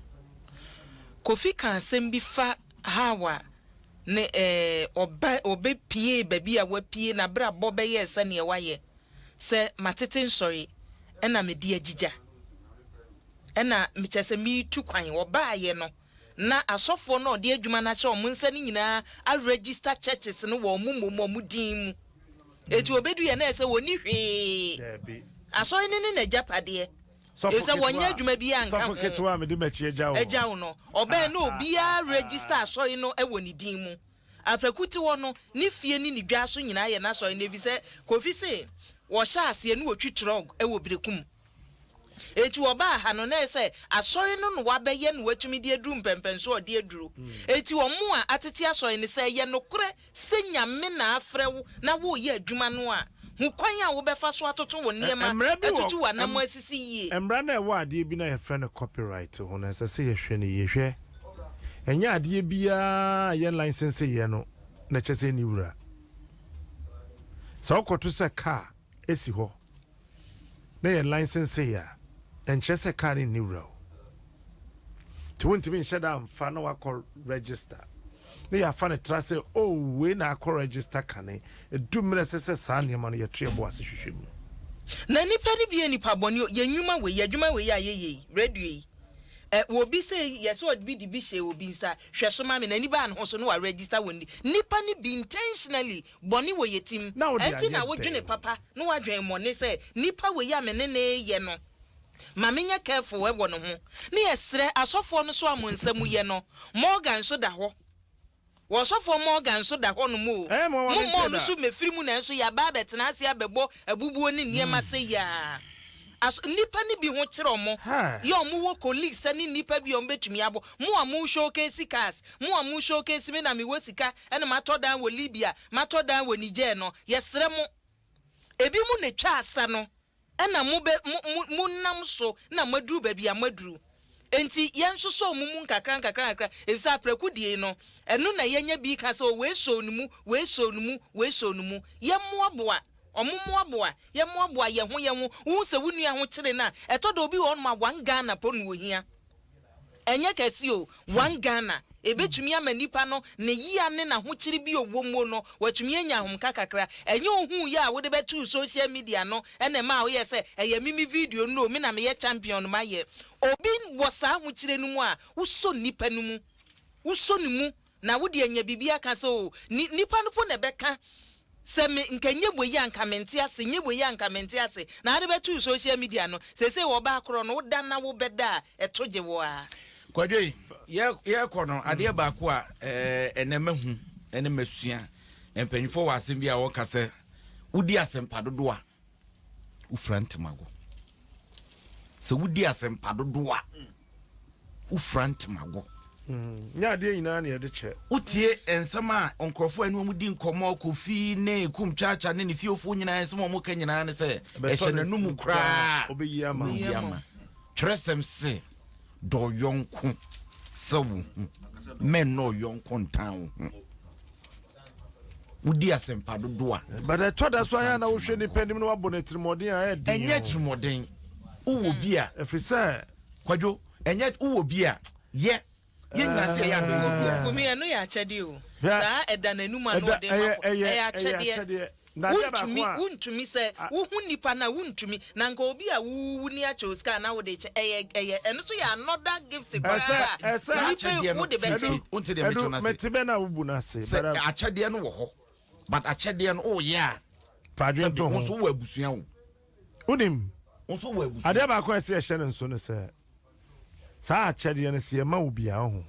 Kofi ka asɛm bi fa how a ne eh, ɔba ɔbɛ pie baabi a wapue n'abrabɔ bɛyɛɛ sɛdeɛ wayɛ sɛ matete nsɔre ɛna mede agyigya ɛna kyerɛ sɛ meretu kwan ɔbaayɛ no na asɔfoɔ no a ɔde adwuma no ahyɛ wɔn nsa no nyinaa a register churches no wɔ wɔn mmom wɔn din mu. Eti obedu yɛ na ɛsɛ wɔnni hwee. Asɔre no ne n'agyapadeɛ. Efisɛ wɔnyɛ adwuma biara nka ho. Sɔfo ketewa a mede m'akyi agya wo. Agya wo no, ɔbɛn na obiara register asɔre no wɔ ne din mu. Afraku te hɔ no, ne fie ne ne dwa so nyinaa yɛ n'asɔre no efisɛ Kofi se wɔhyɛ aseɛ na wɔtwi trɔg wɔ Berekum. Enti wɔbaa ha no, na ɛyɛ sɛ asɔre no na wɔabɛyɛ na wɔatumi de aduru mpɛnpɛnsoɔ a ɔde aduru. Enti wɔn a atete asɔre no, sɛ ɛyɛ nokorɛ sɛ Nyame na afrɛ wo na woreyɛ adwuma no a, hu kwan a wobɛfa so atoto wo nneɛma, Mmara bi wɔ, atutu w'anammɔn asisi yie. Mmara no a ɛwɔ adeɛ bi no a yɛfrɛ no copyright ho no, ɛsɛ sɛ yɛhwɛ no yie. Hwɛ, ɛnyɛ adeɛ biara a yɛn license yɛ no na ɛkyerɛ sɛ ɛnni wura. Sɛ wokɔto sɛ car si hɔ na yɛ license a, ɛnkyerɛ sɛ car no nni wura o. Nti wontumi nhyɛ da mfa na wakɔ register na yɛafa no tra sɛ oh wei na akɔ register kane. Ɛdu mmerɛ ɛsɛ sɛ saa nneɛma no yɛto yɛn bo ase hwehwɛ mu. Na nnipa no bi yɛ nnipa bɔne o, yɛn nnwuma wei, yɛn adwuma wei a yɛyɛ yi, radio yi, ɛ, wɔ obi sɛ yɛ sɛ ɔde bi de bi hyɛ obi nsa, hwɛ so ma me, n'ani baa ne ho so na wa register wɔ ne, nnipa no bi intentionally Bɔne wɔ yɛ tim. Na wode Ɛnti ayɛ na wodwene dɛn? papa na woadwen mmɔne sɛ nipa wei a me ne no reyɛ no ma menyɛ careful wɔ ne ho. Ne yɛsrɛ asɔfoɔ no so a mo nsa mu yɛ no Morgan nso da hɔ. Wɔ ɔsɔfoɔ Morgan nso da hɔ nom o. Ɛyɛ me nwanwa Mo mentee mmɔɔ no da. so mmɛfiri mu nanso yɛaba abɛtena ase abɛbɔ abubuo ne nneɛma sɛyi ara. Aso nnipa no bi ho kyere ɔmo Hɛɛ. yɛ ɔmo wɔ colleagues ne nnipa bi a ɔmo bɛtumi abɔ mo a mo showcase cars mo a mo showcase me na mewɔ sika ɛna matɔ dan wɔ Libya matɔ dan wɔ Niger no yɛsrɛ mo ebi mo na etwa asa no ɛna mo bɛ mo mo mo nam so na moaduru baabi a moaduru enti yɛn sosɔ ɔmo mu nkakra nkakra nkakra efisɛ aprɛko die no ɛno na yɛnya bi ka sɛ o wei sɔɔ ne mu wei sɔɔ ne mu wei sɔɔ ne mu yɛmmoaboa Ɔmo mmoaboa, yɛmmoaboa yɛho yɛho, wohu sɛ wo nua ho kyere no a, ɛtɔ da obi wɔ hɔnom a one Ghana po na ohia. Ɛnyɛ kɛse o, one Ghana. Ebetumi ama nipa no ne yea ne n'ahokyere bi a ɔwɔ mu no, watumi anya ahomka kakra. Ɛnyɛ ohuu yɛ a wode bɛtoo social media no na ɛmaa woyɛɛ sɛ, ɛyɛ me me video no o, me na meyɛ champion no mayɛ. Obi wɔ saa ahokyere no mu a, wosɔ nipa no mu. Wosɔ ne mu na wode anya biribi aka sɛ oo, ni, nipa no po na ɛbɛka Sɛ me nka nyɛ wei a nka mente ase, nyɛ wei a nka mente ase, na ade bɛtoo social media no, seesei ɔbaa korɔ no woda na wobɛda a ɛto gye wo ara. Kwadwo yi, yɛrekɔ no, adeɛ baako a ɛnɛ mahu ne masua, mpanyinfoɔ wɔ asɛm bi a wɔka sɛ, wodi asɛmpa dodoɔ a, wofira ntamago. Sɛ wodi asɛmpa dodoɔ a, wofira ntamago. Mm, nyɛ adeɛ nyinaa na yɛde kyɛ. Wotie nsɛm a nkurɔfoɔ a ɛne wɔn di nkɔmmɔ, Kofi ne Kum Chacha ne ne fiefoɔ nyinaa, nsɛm a wɔka nyinaa ne sɛ ɛhyɛ n'anum koraa ɔbɛyi ama. Ɔbɛyi ama. Twerɛsɛm se, dɔ yɔnko sɛ wo ho, mɛnnɔ yɔnko ntan wo ho. Wodi asɛmpa dodo a. But ɛtɔ da so ayɛ na wohwɛ nipa anim na wabɔ no atirimuɔden a ɛyɛ den. Ɛnyɛ atirimuɔden. Wowɔ bi a. Ɛfiri sɛ. Kwadwo, ɛnyɛ wowɔ bi a yɛ. Yɛn nyinaa sɛ ɛyɛ adɔeɛ bi a. Kumi, ɛno yɛ akyɛdeɛ o. Saa ɛda n'anum a na ɔde ma fo. Ɛyɛ akyɛdeɛ. Wontumi, wontumi sɛ wohu nipa no a wontumi. Na nka obi a wo wuni akyɛ wo sika a na wode kyɛ, ɛyɛ, ɛyɛ, ɛno nso yɛ another gift koraa a nipa yi wode bɛkyɛ. Wonte deɛ mekyerɛ no ase? Mete bɛ na wobu no ase. Sɛ akyɛdeɛ no wɔ hɔ, but akyɛdeɛ no woyɛ a, Fa adwene to ho. Wo nso wowɔ abusua o. Wonim, Wo nso wowɔ abusua. Adeɛ baako a ɛsɛ yɛhyɛ no nso ne sɛ, saa akyɛdeɛ no sɛ yɛma wo bi a, wohu,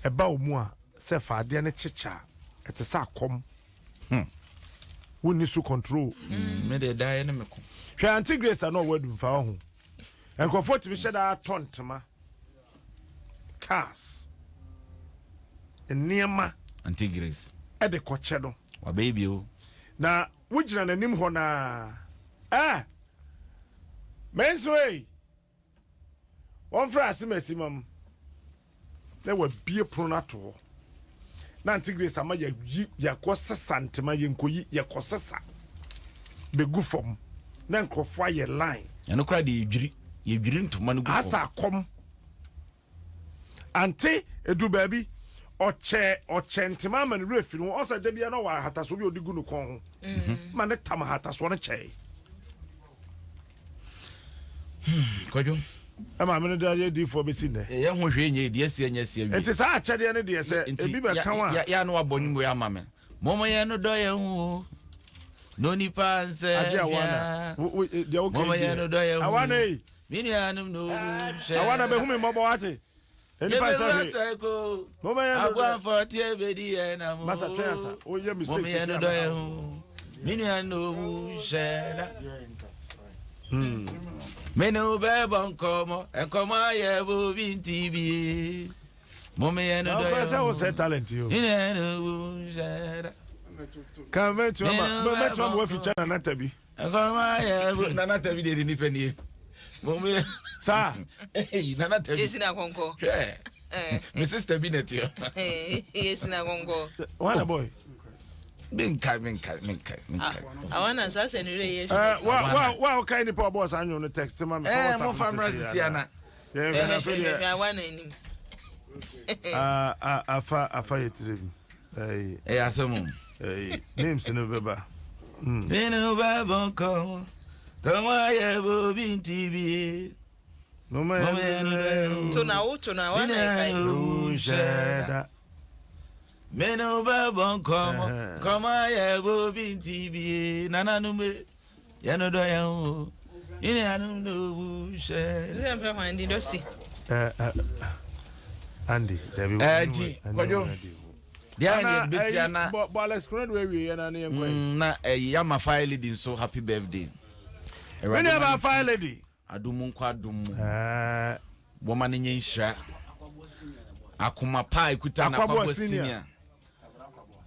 ɛba wo mu a, sɛ fa adeɛ no kyekyɛ a, ɛte sɛ akɔm. Hmm. Wonni so control. Mm, me de daeɛ ne me ko. Hwɛ Auntie Grace a na ɔwɔ adumfa wɔ ho. Nkurɔfoɔ tumi hyɛ daa tɔ ntoma, cars, nneɛma. Auntie Grace. Ɛde kɔkyɛ no. Wabɛyɛ bi o. Na wogyina n'anim hɔ naa. Eh! Menso ei! Wɔmfrɛ Asemasi ma m na wabie pono no ato hɔ. Na Auntie Grace ama yɛyi yɛkɔ sesa ntoma yɛnkɔyi yɛkɔ sesa bɛgu fam na nkurɔfoɔ ayɛ line. Ɛno koraa deɛ yɛdwiri yɛdwiri ntoma no gu fam. Asa akɔm. Ante edu baabi ɔkyɛ ɔkyɛ ntoma ama ne werɛ fi no ɔsɛ da biara na ɔwɔ ahatasoɔ bi a ɔde gu ne kɔn ho mhm. ma ne tam ahatasoɔ no kyɛe. Hmm, kwadwo ɛma me no de ayɛ diifoɔ bɛsi nnɛ. Ɛyɛ ho hwee nyɛ deɛ asi anya asi awie. Nti saa akyɛdeɛ no deɛ sɛ ebi bɛka wo a. Yɛ a na wabɔ nnwom wei ama me. Mɔmɔ yɛn no dɔ yɛn ho o. Na onipa nsɛ Agye awana. Deɛ woka Mɔmɔ yɛn no dɔ yɛn ho. Awana yi. Me nuanom na owu hwɛ. Awana bɛhu me mmɔbɔ wate. Nipa nsɛ hwee. Mɔmɔ yɛn no dɔ. Aboafo tie bedi yɛn na mo. Masa twɛn asa. Woyɛ mistake sisi ama. Mɔmɔ yɛn no dɔ yɛn ho. Me nuanom na owu hwɛ na. Me ne wo bɛbɔ nkɔmmɔ, nkɔmmɔ ayɛ bobi nti bie. Mɔmɔ yɛn no dɔ yɛn ho. Sɛ wo sɛ talent yi o. Me nuanom na owu hwɛ na. Kan mɛtuma ma mɛtuma ma wafi kyɛ nana tabi. Nkɔmɔ ayɛ bo nana tabi deɛ de nipa nie. Mɔmɔ yɛ. Saa. Eyi nana tabi. Yesi na kɔnkɔ. Hwɛ. Me sister bi na ti hɔ. Yesi na kɔnkɔ. Wana boy. Menkae menkae menkae menkae. Awana nso asɛ ne werɛ yɛ fi. Wa wa wa ɔkae nipa ɔbɔ saa nwom no text ma me. Ɛɛ mo fa mmerɛ sisi ana. Yɛn hwɛ na afei deɛ. Hwɛ awana anim. Afa afa yɛ tirim. Ɛyɛ asɛm o. Names no bɛba. Mene wo bɛbɔ nkɔmmɔ kɔmmɔ ayɛ bobi nti bie. Moma yɛn no dɔ yɛn ho. To na wo to na wana ɛkae. Mene wo bɛbɔ nkɔmmɔ nkɔmmɔ ayɛ bobi nti bie nananom e. Yɛn dɔ yɛn ho. Ne nuanom na owu hyɛ. Sɛ mfrɛ hwan di dɔsi. Andy, dabi. Ɛɛ nti kwadwo. Deɛ ayɛ deɛ bɛsi ana. Bɔ Alex Konadu awie yɛn na ne yɛn kɔ yi. Na ɛyi ama fire lady nso happy birthday. Me nua ba fire lady. Adom nkɔ adom mu. Wɔma no nyɛ nhyira. Akoma pa a ekuta na Akwaboa senior.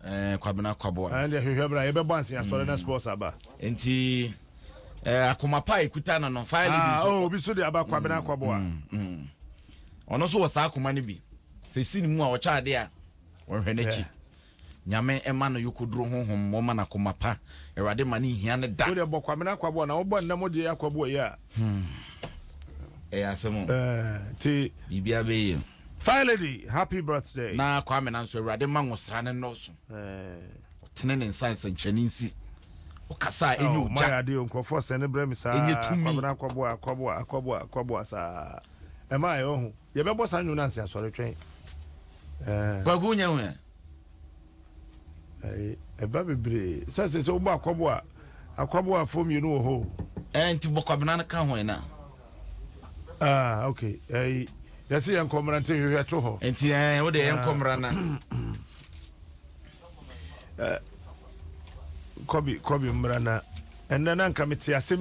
Eh, Kwabena Kwaboa. Ɛn deɛ hwehwɛ bra yɛbɛbɔ anse asɔre na sports aba. Nti eh, akoma pa a ekuta no no fire lady ah, nso. Oh, obi so de aba Kwabena Kwaboa. Ɔno nso wɔ saa akoma no bi. Sɛ si ne mu a ɔkyɛ ade a wɔhwɛ n'akyi. Nyame ɛma no yokoduro honhom wɔma no akoma pa. Awurade ma no nhia no da. Wo deɛ bɔ Kwabena Kwaboa na wobɔ nnɛ mo deɛ Akwaboa yi a. Hmm. Ɛyɛ asɛm o. Ɛɛ ti. Biribiara bɛyɛ. Fire lady, happy birthday. Na Kwame na nso Awurade ma nwosra ne nnɔɔso. Ɔtene ne nsa nsɛnkyerɛnne nsi. Ɔkasa a ɛnyɛ Oh, ogya. mayɛ adeɛ o, nkurɔfoɔ sɛ ne brɛ me saa. Ɛnyɛ tumi. Kwabena akwaboa, akwaboa, akwaboa, akwaboa saa. Ɛma ayɛ ɔho. Yɛbɛbɔ saa nnwom no anse asɔre twɛn. Eh. Kwaku wonya hu ɛ? Ɛyi, ɛba bebree. Sɛ sɛ sɛ wobɔ akwaboa, akwaboafoɔ mmienu wɔ hɔ o. Ɛɛ nti bɔ Kwabena no ka ho ɛ na. Ah, okay. Ɛyi, yɛse yɛnkɔ mmra nti hwehwɛ to hɔ. Nti ɛɛ, wo deɛ yɛnkɔ mmra na. Eh, Kɔbi, kɔbi mmra na. Ɛnnɛ na nka mete asɛm bi.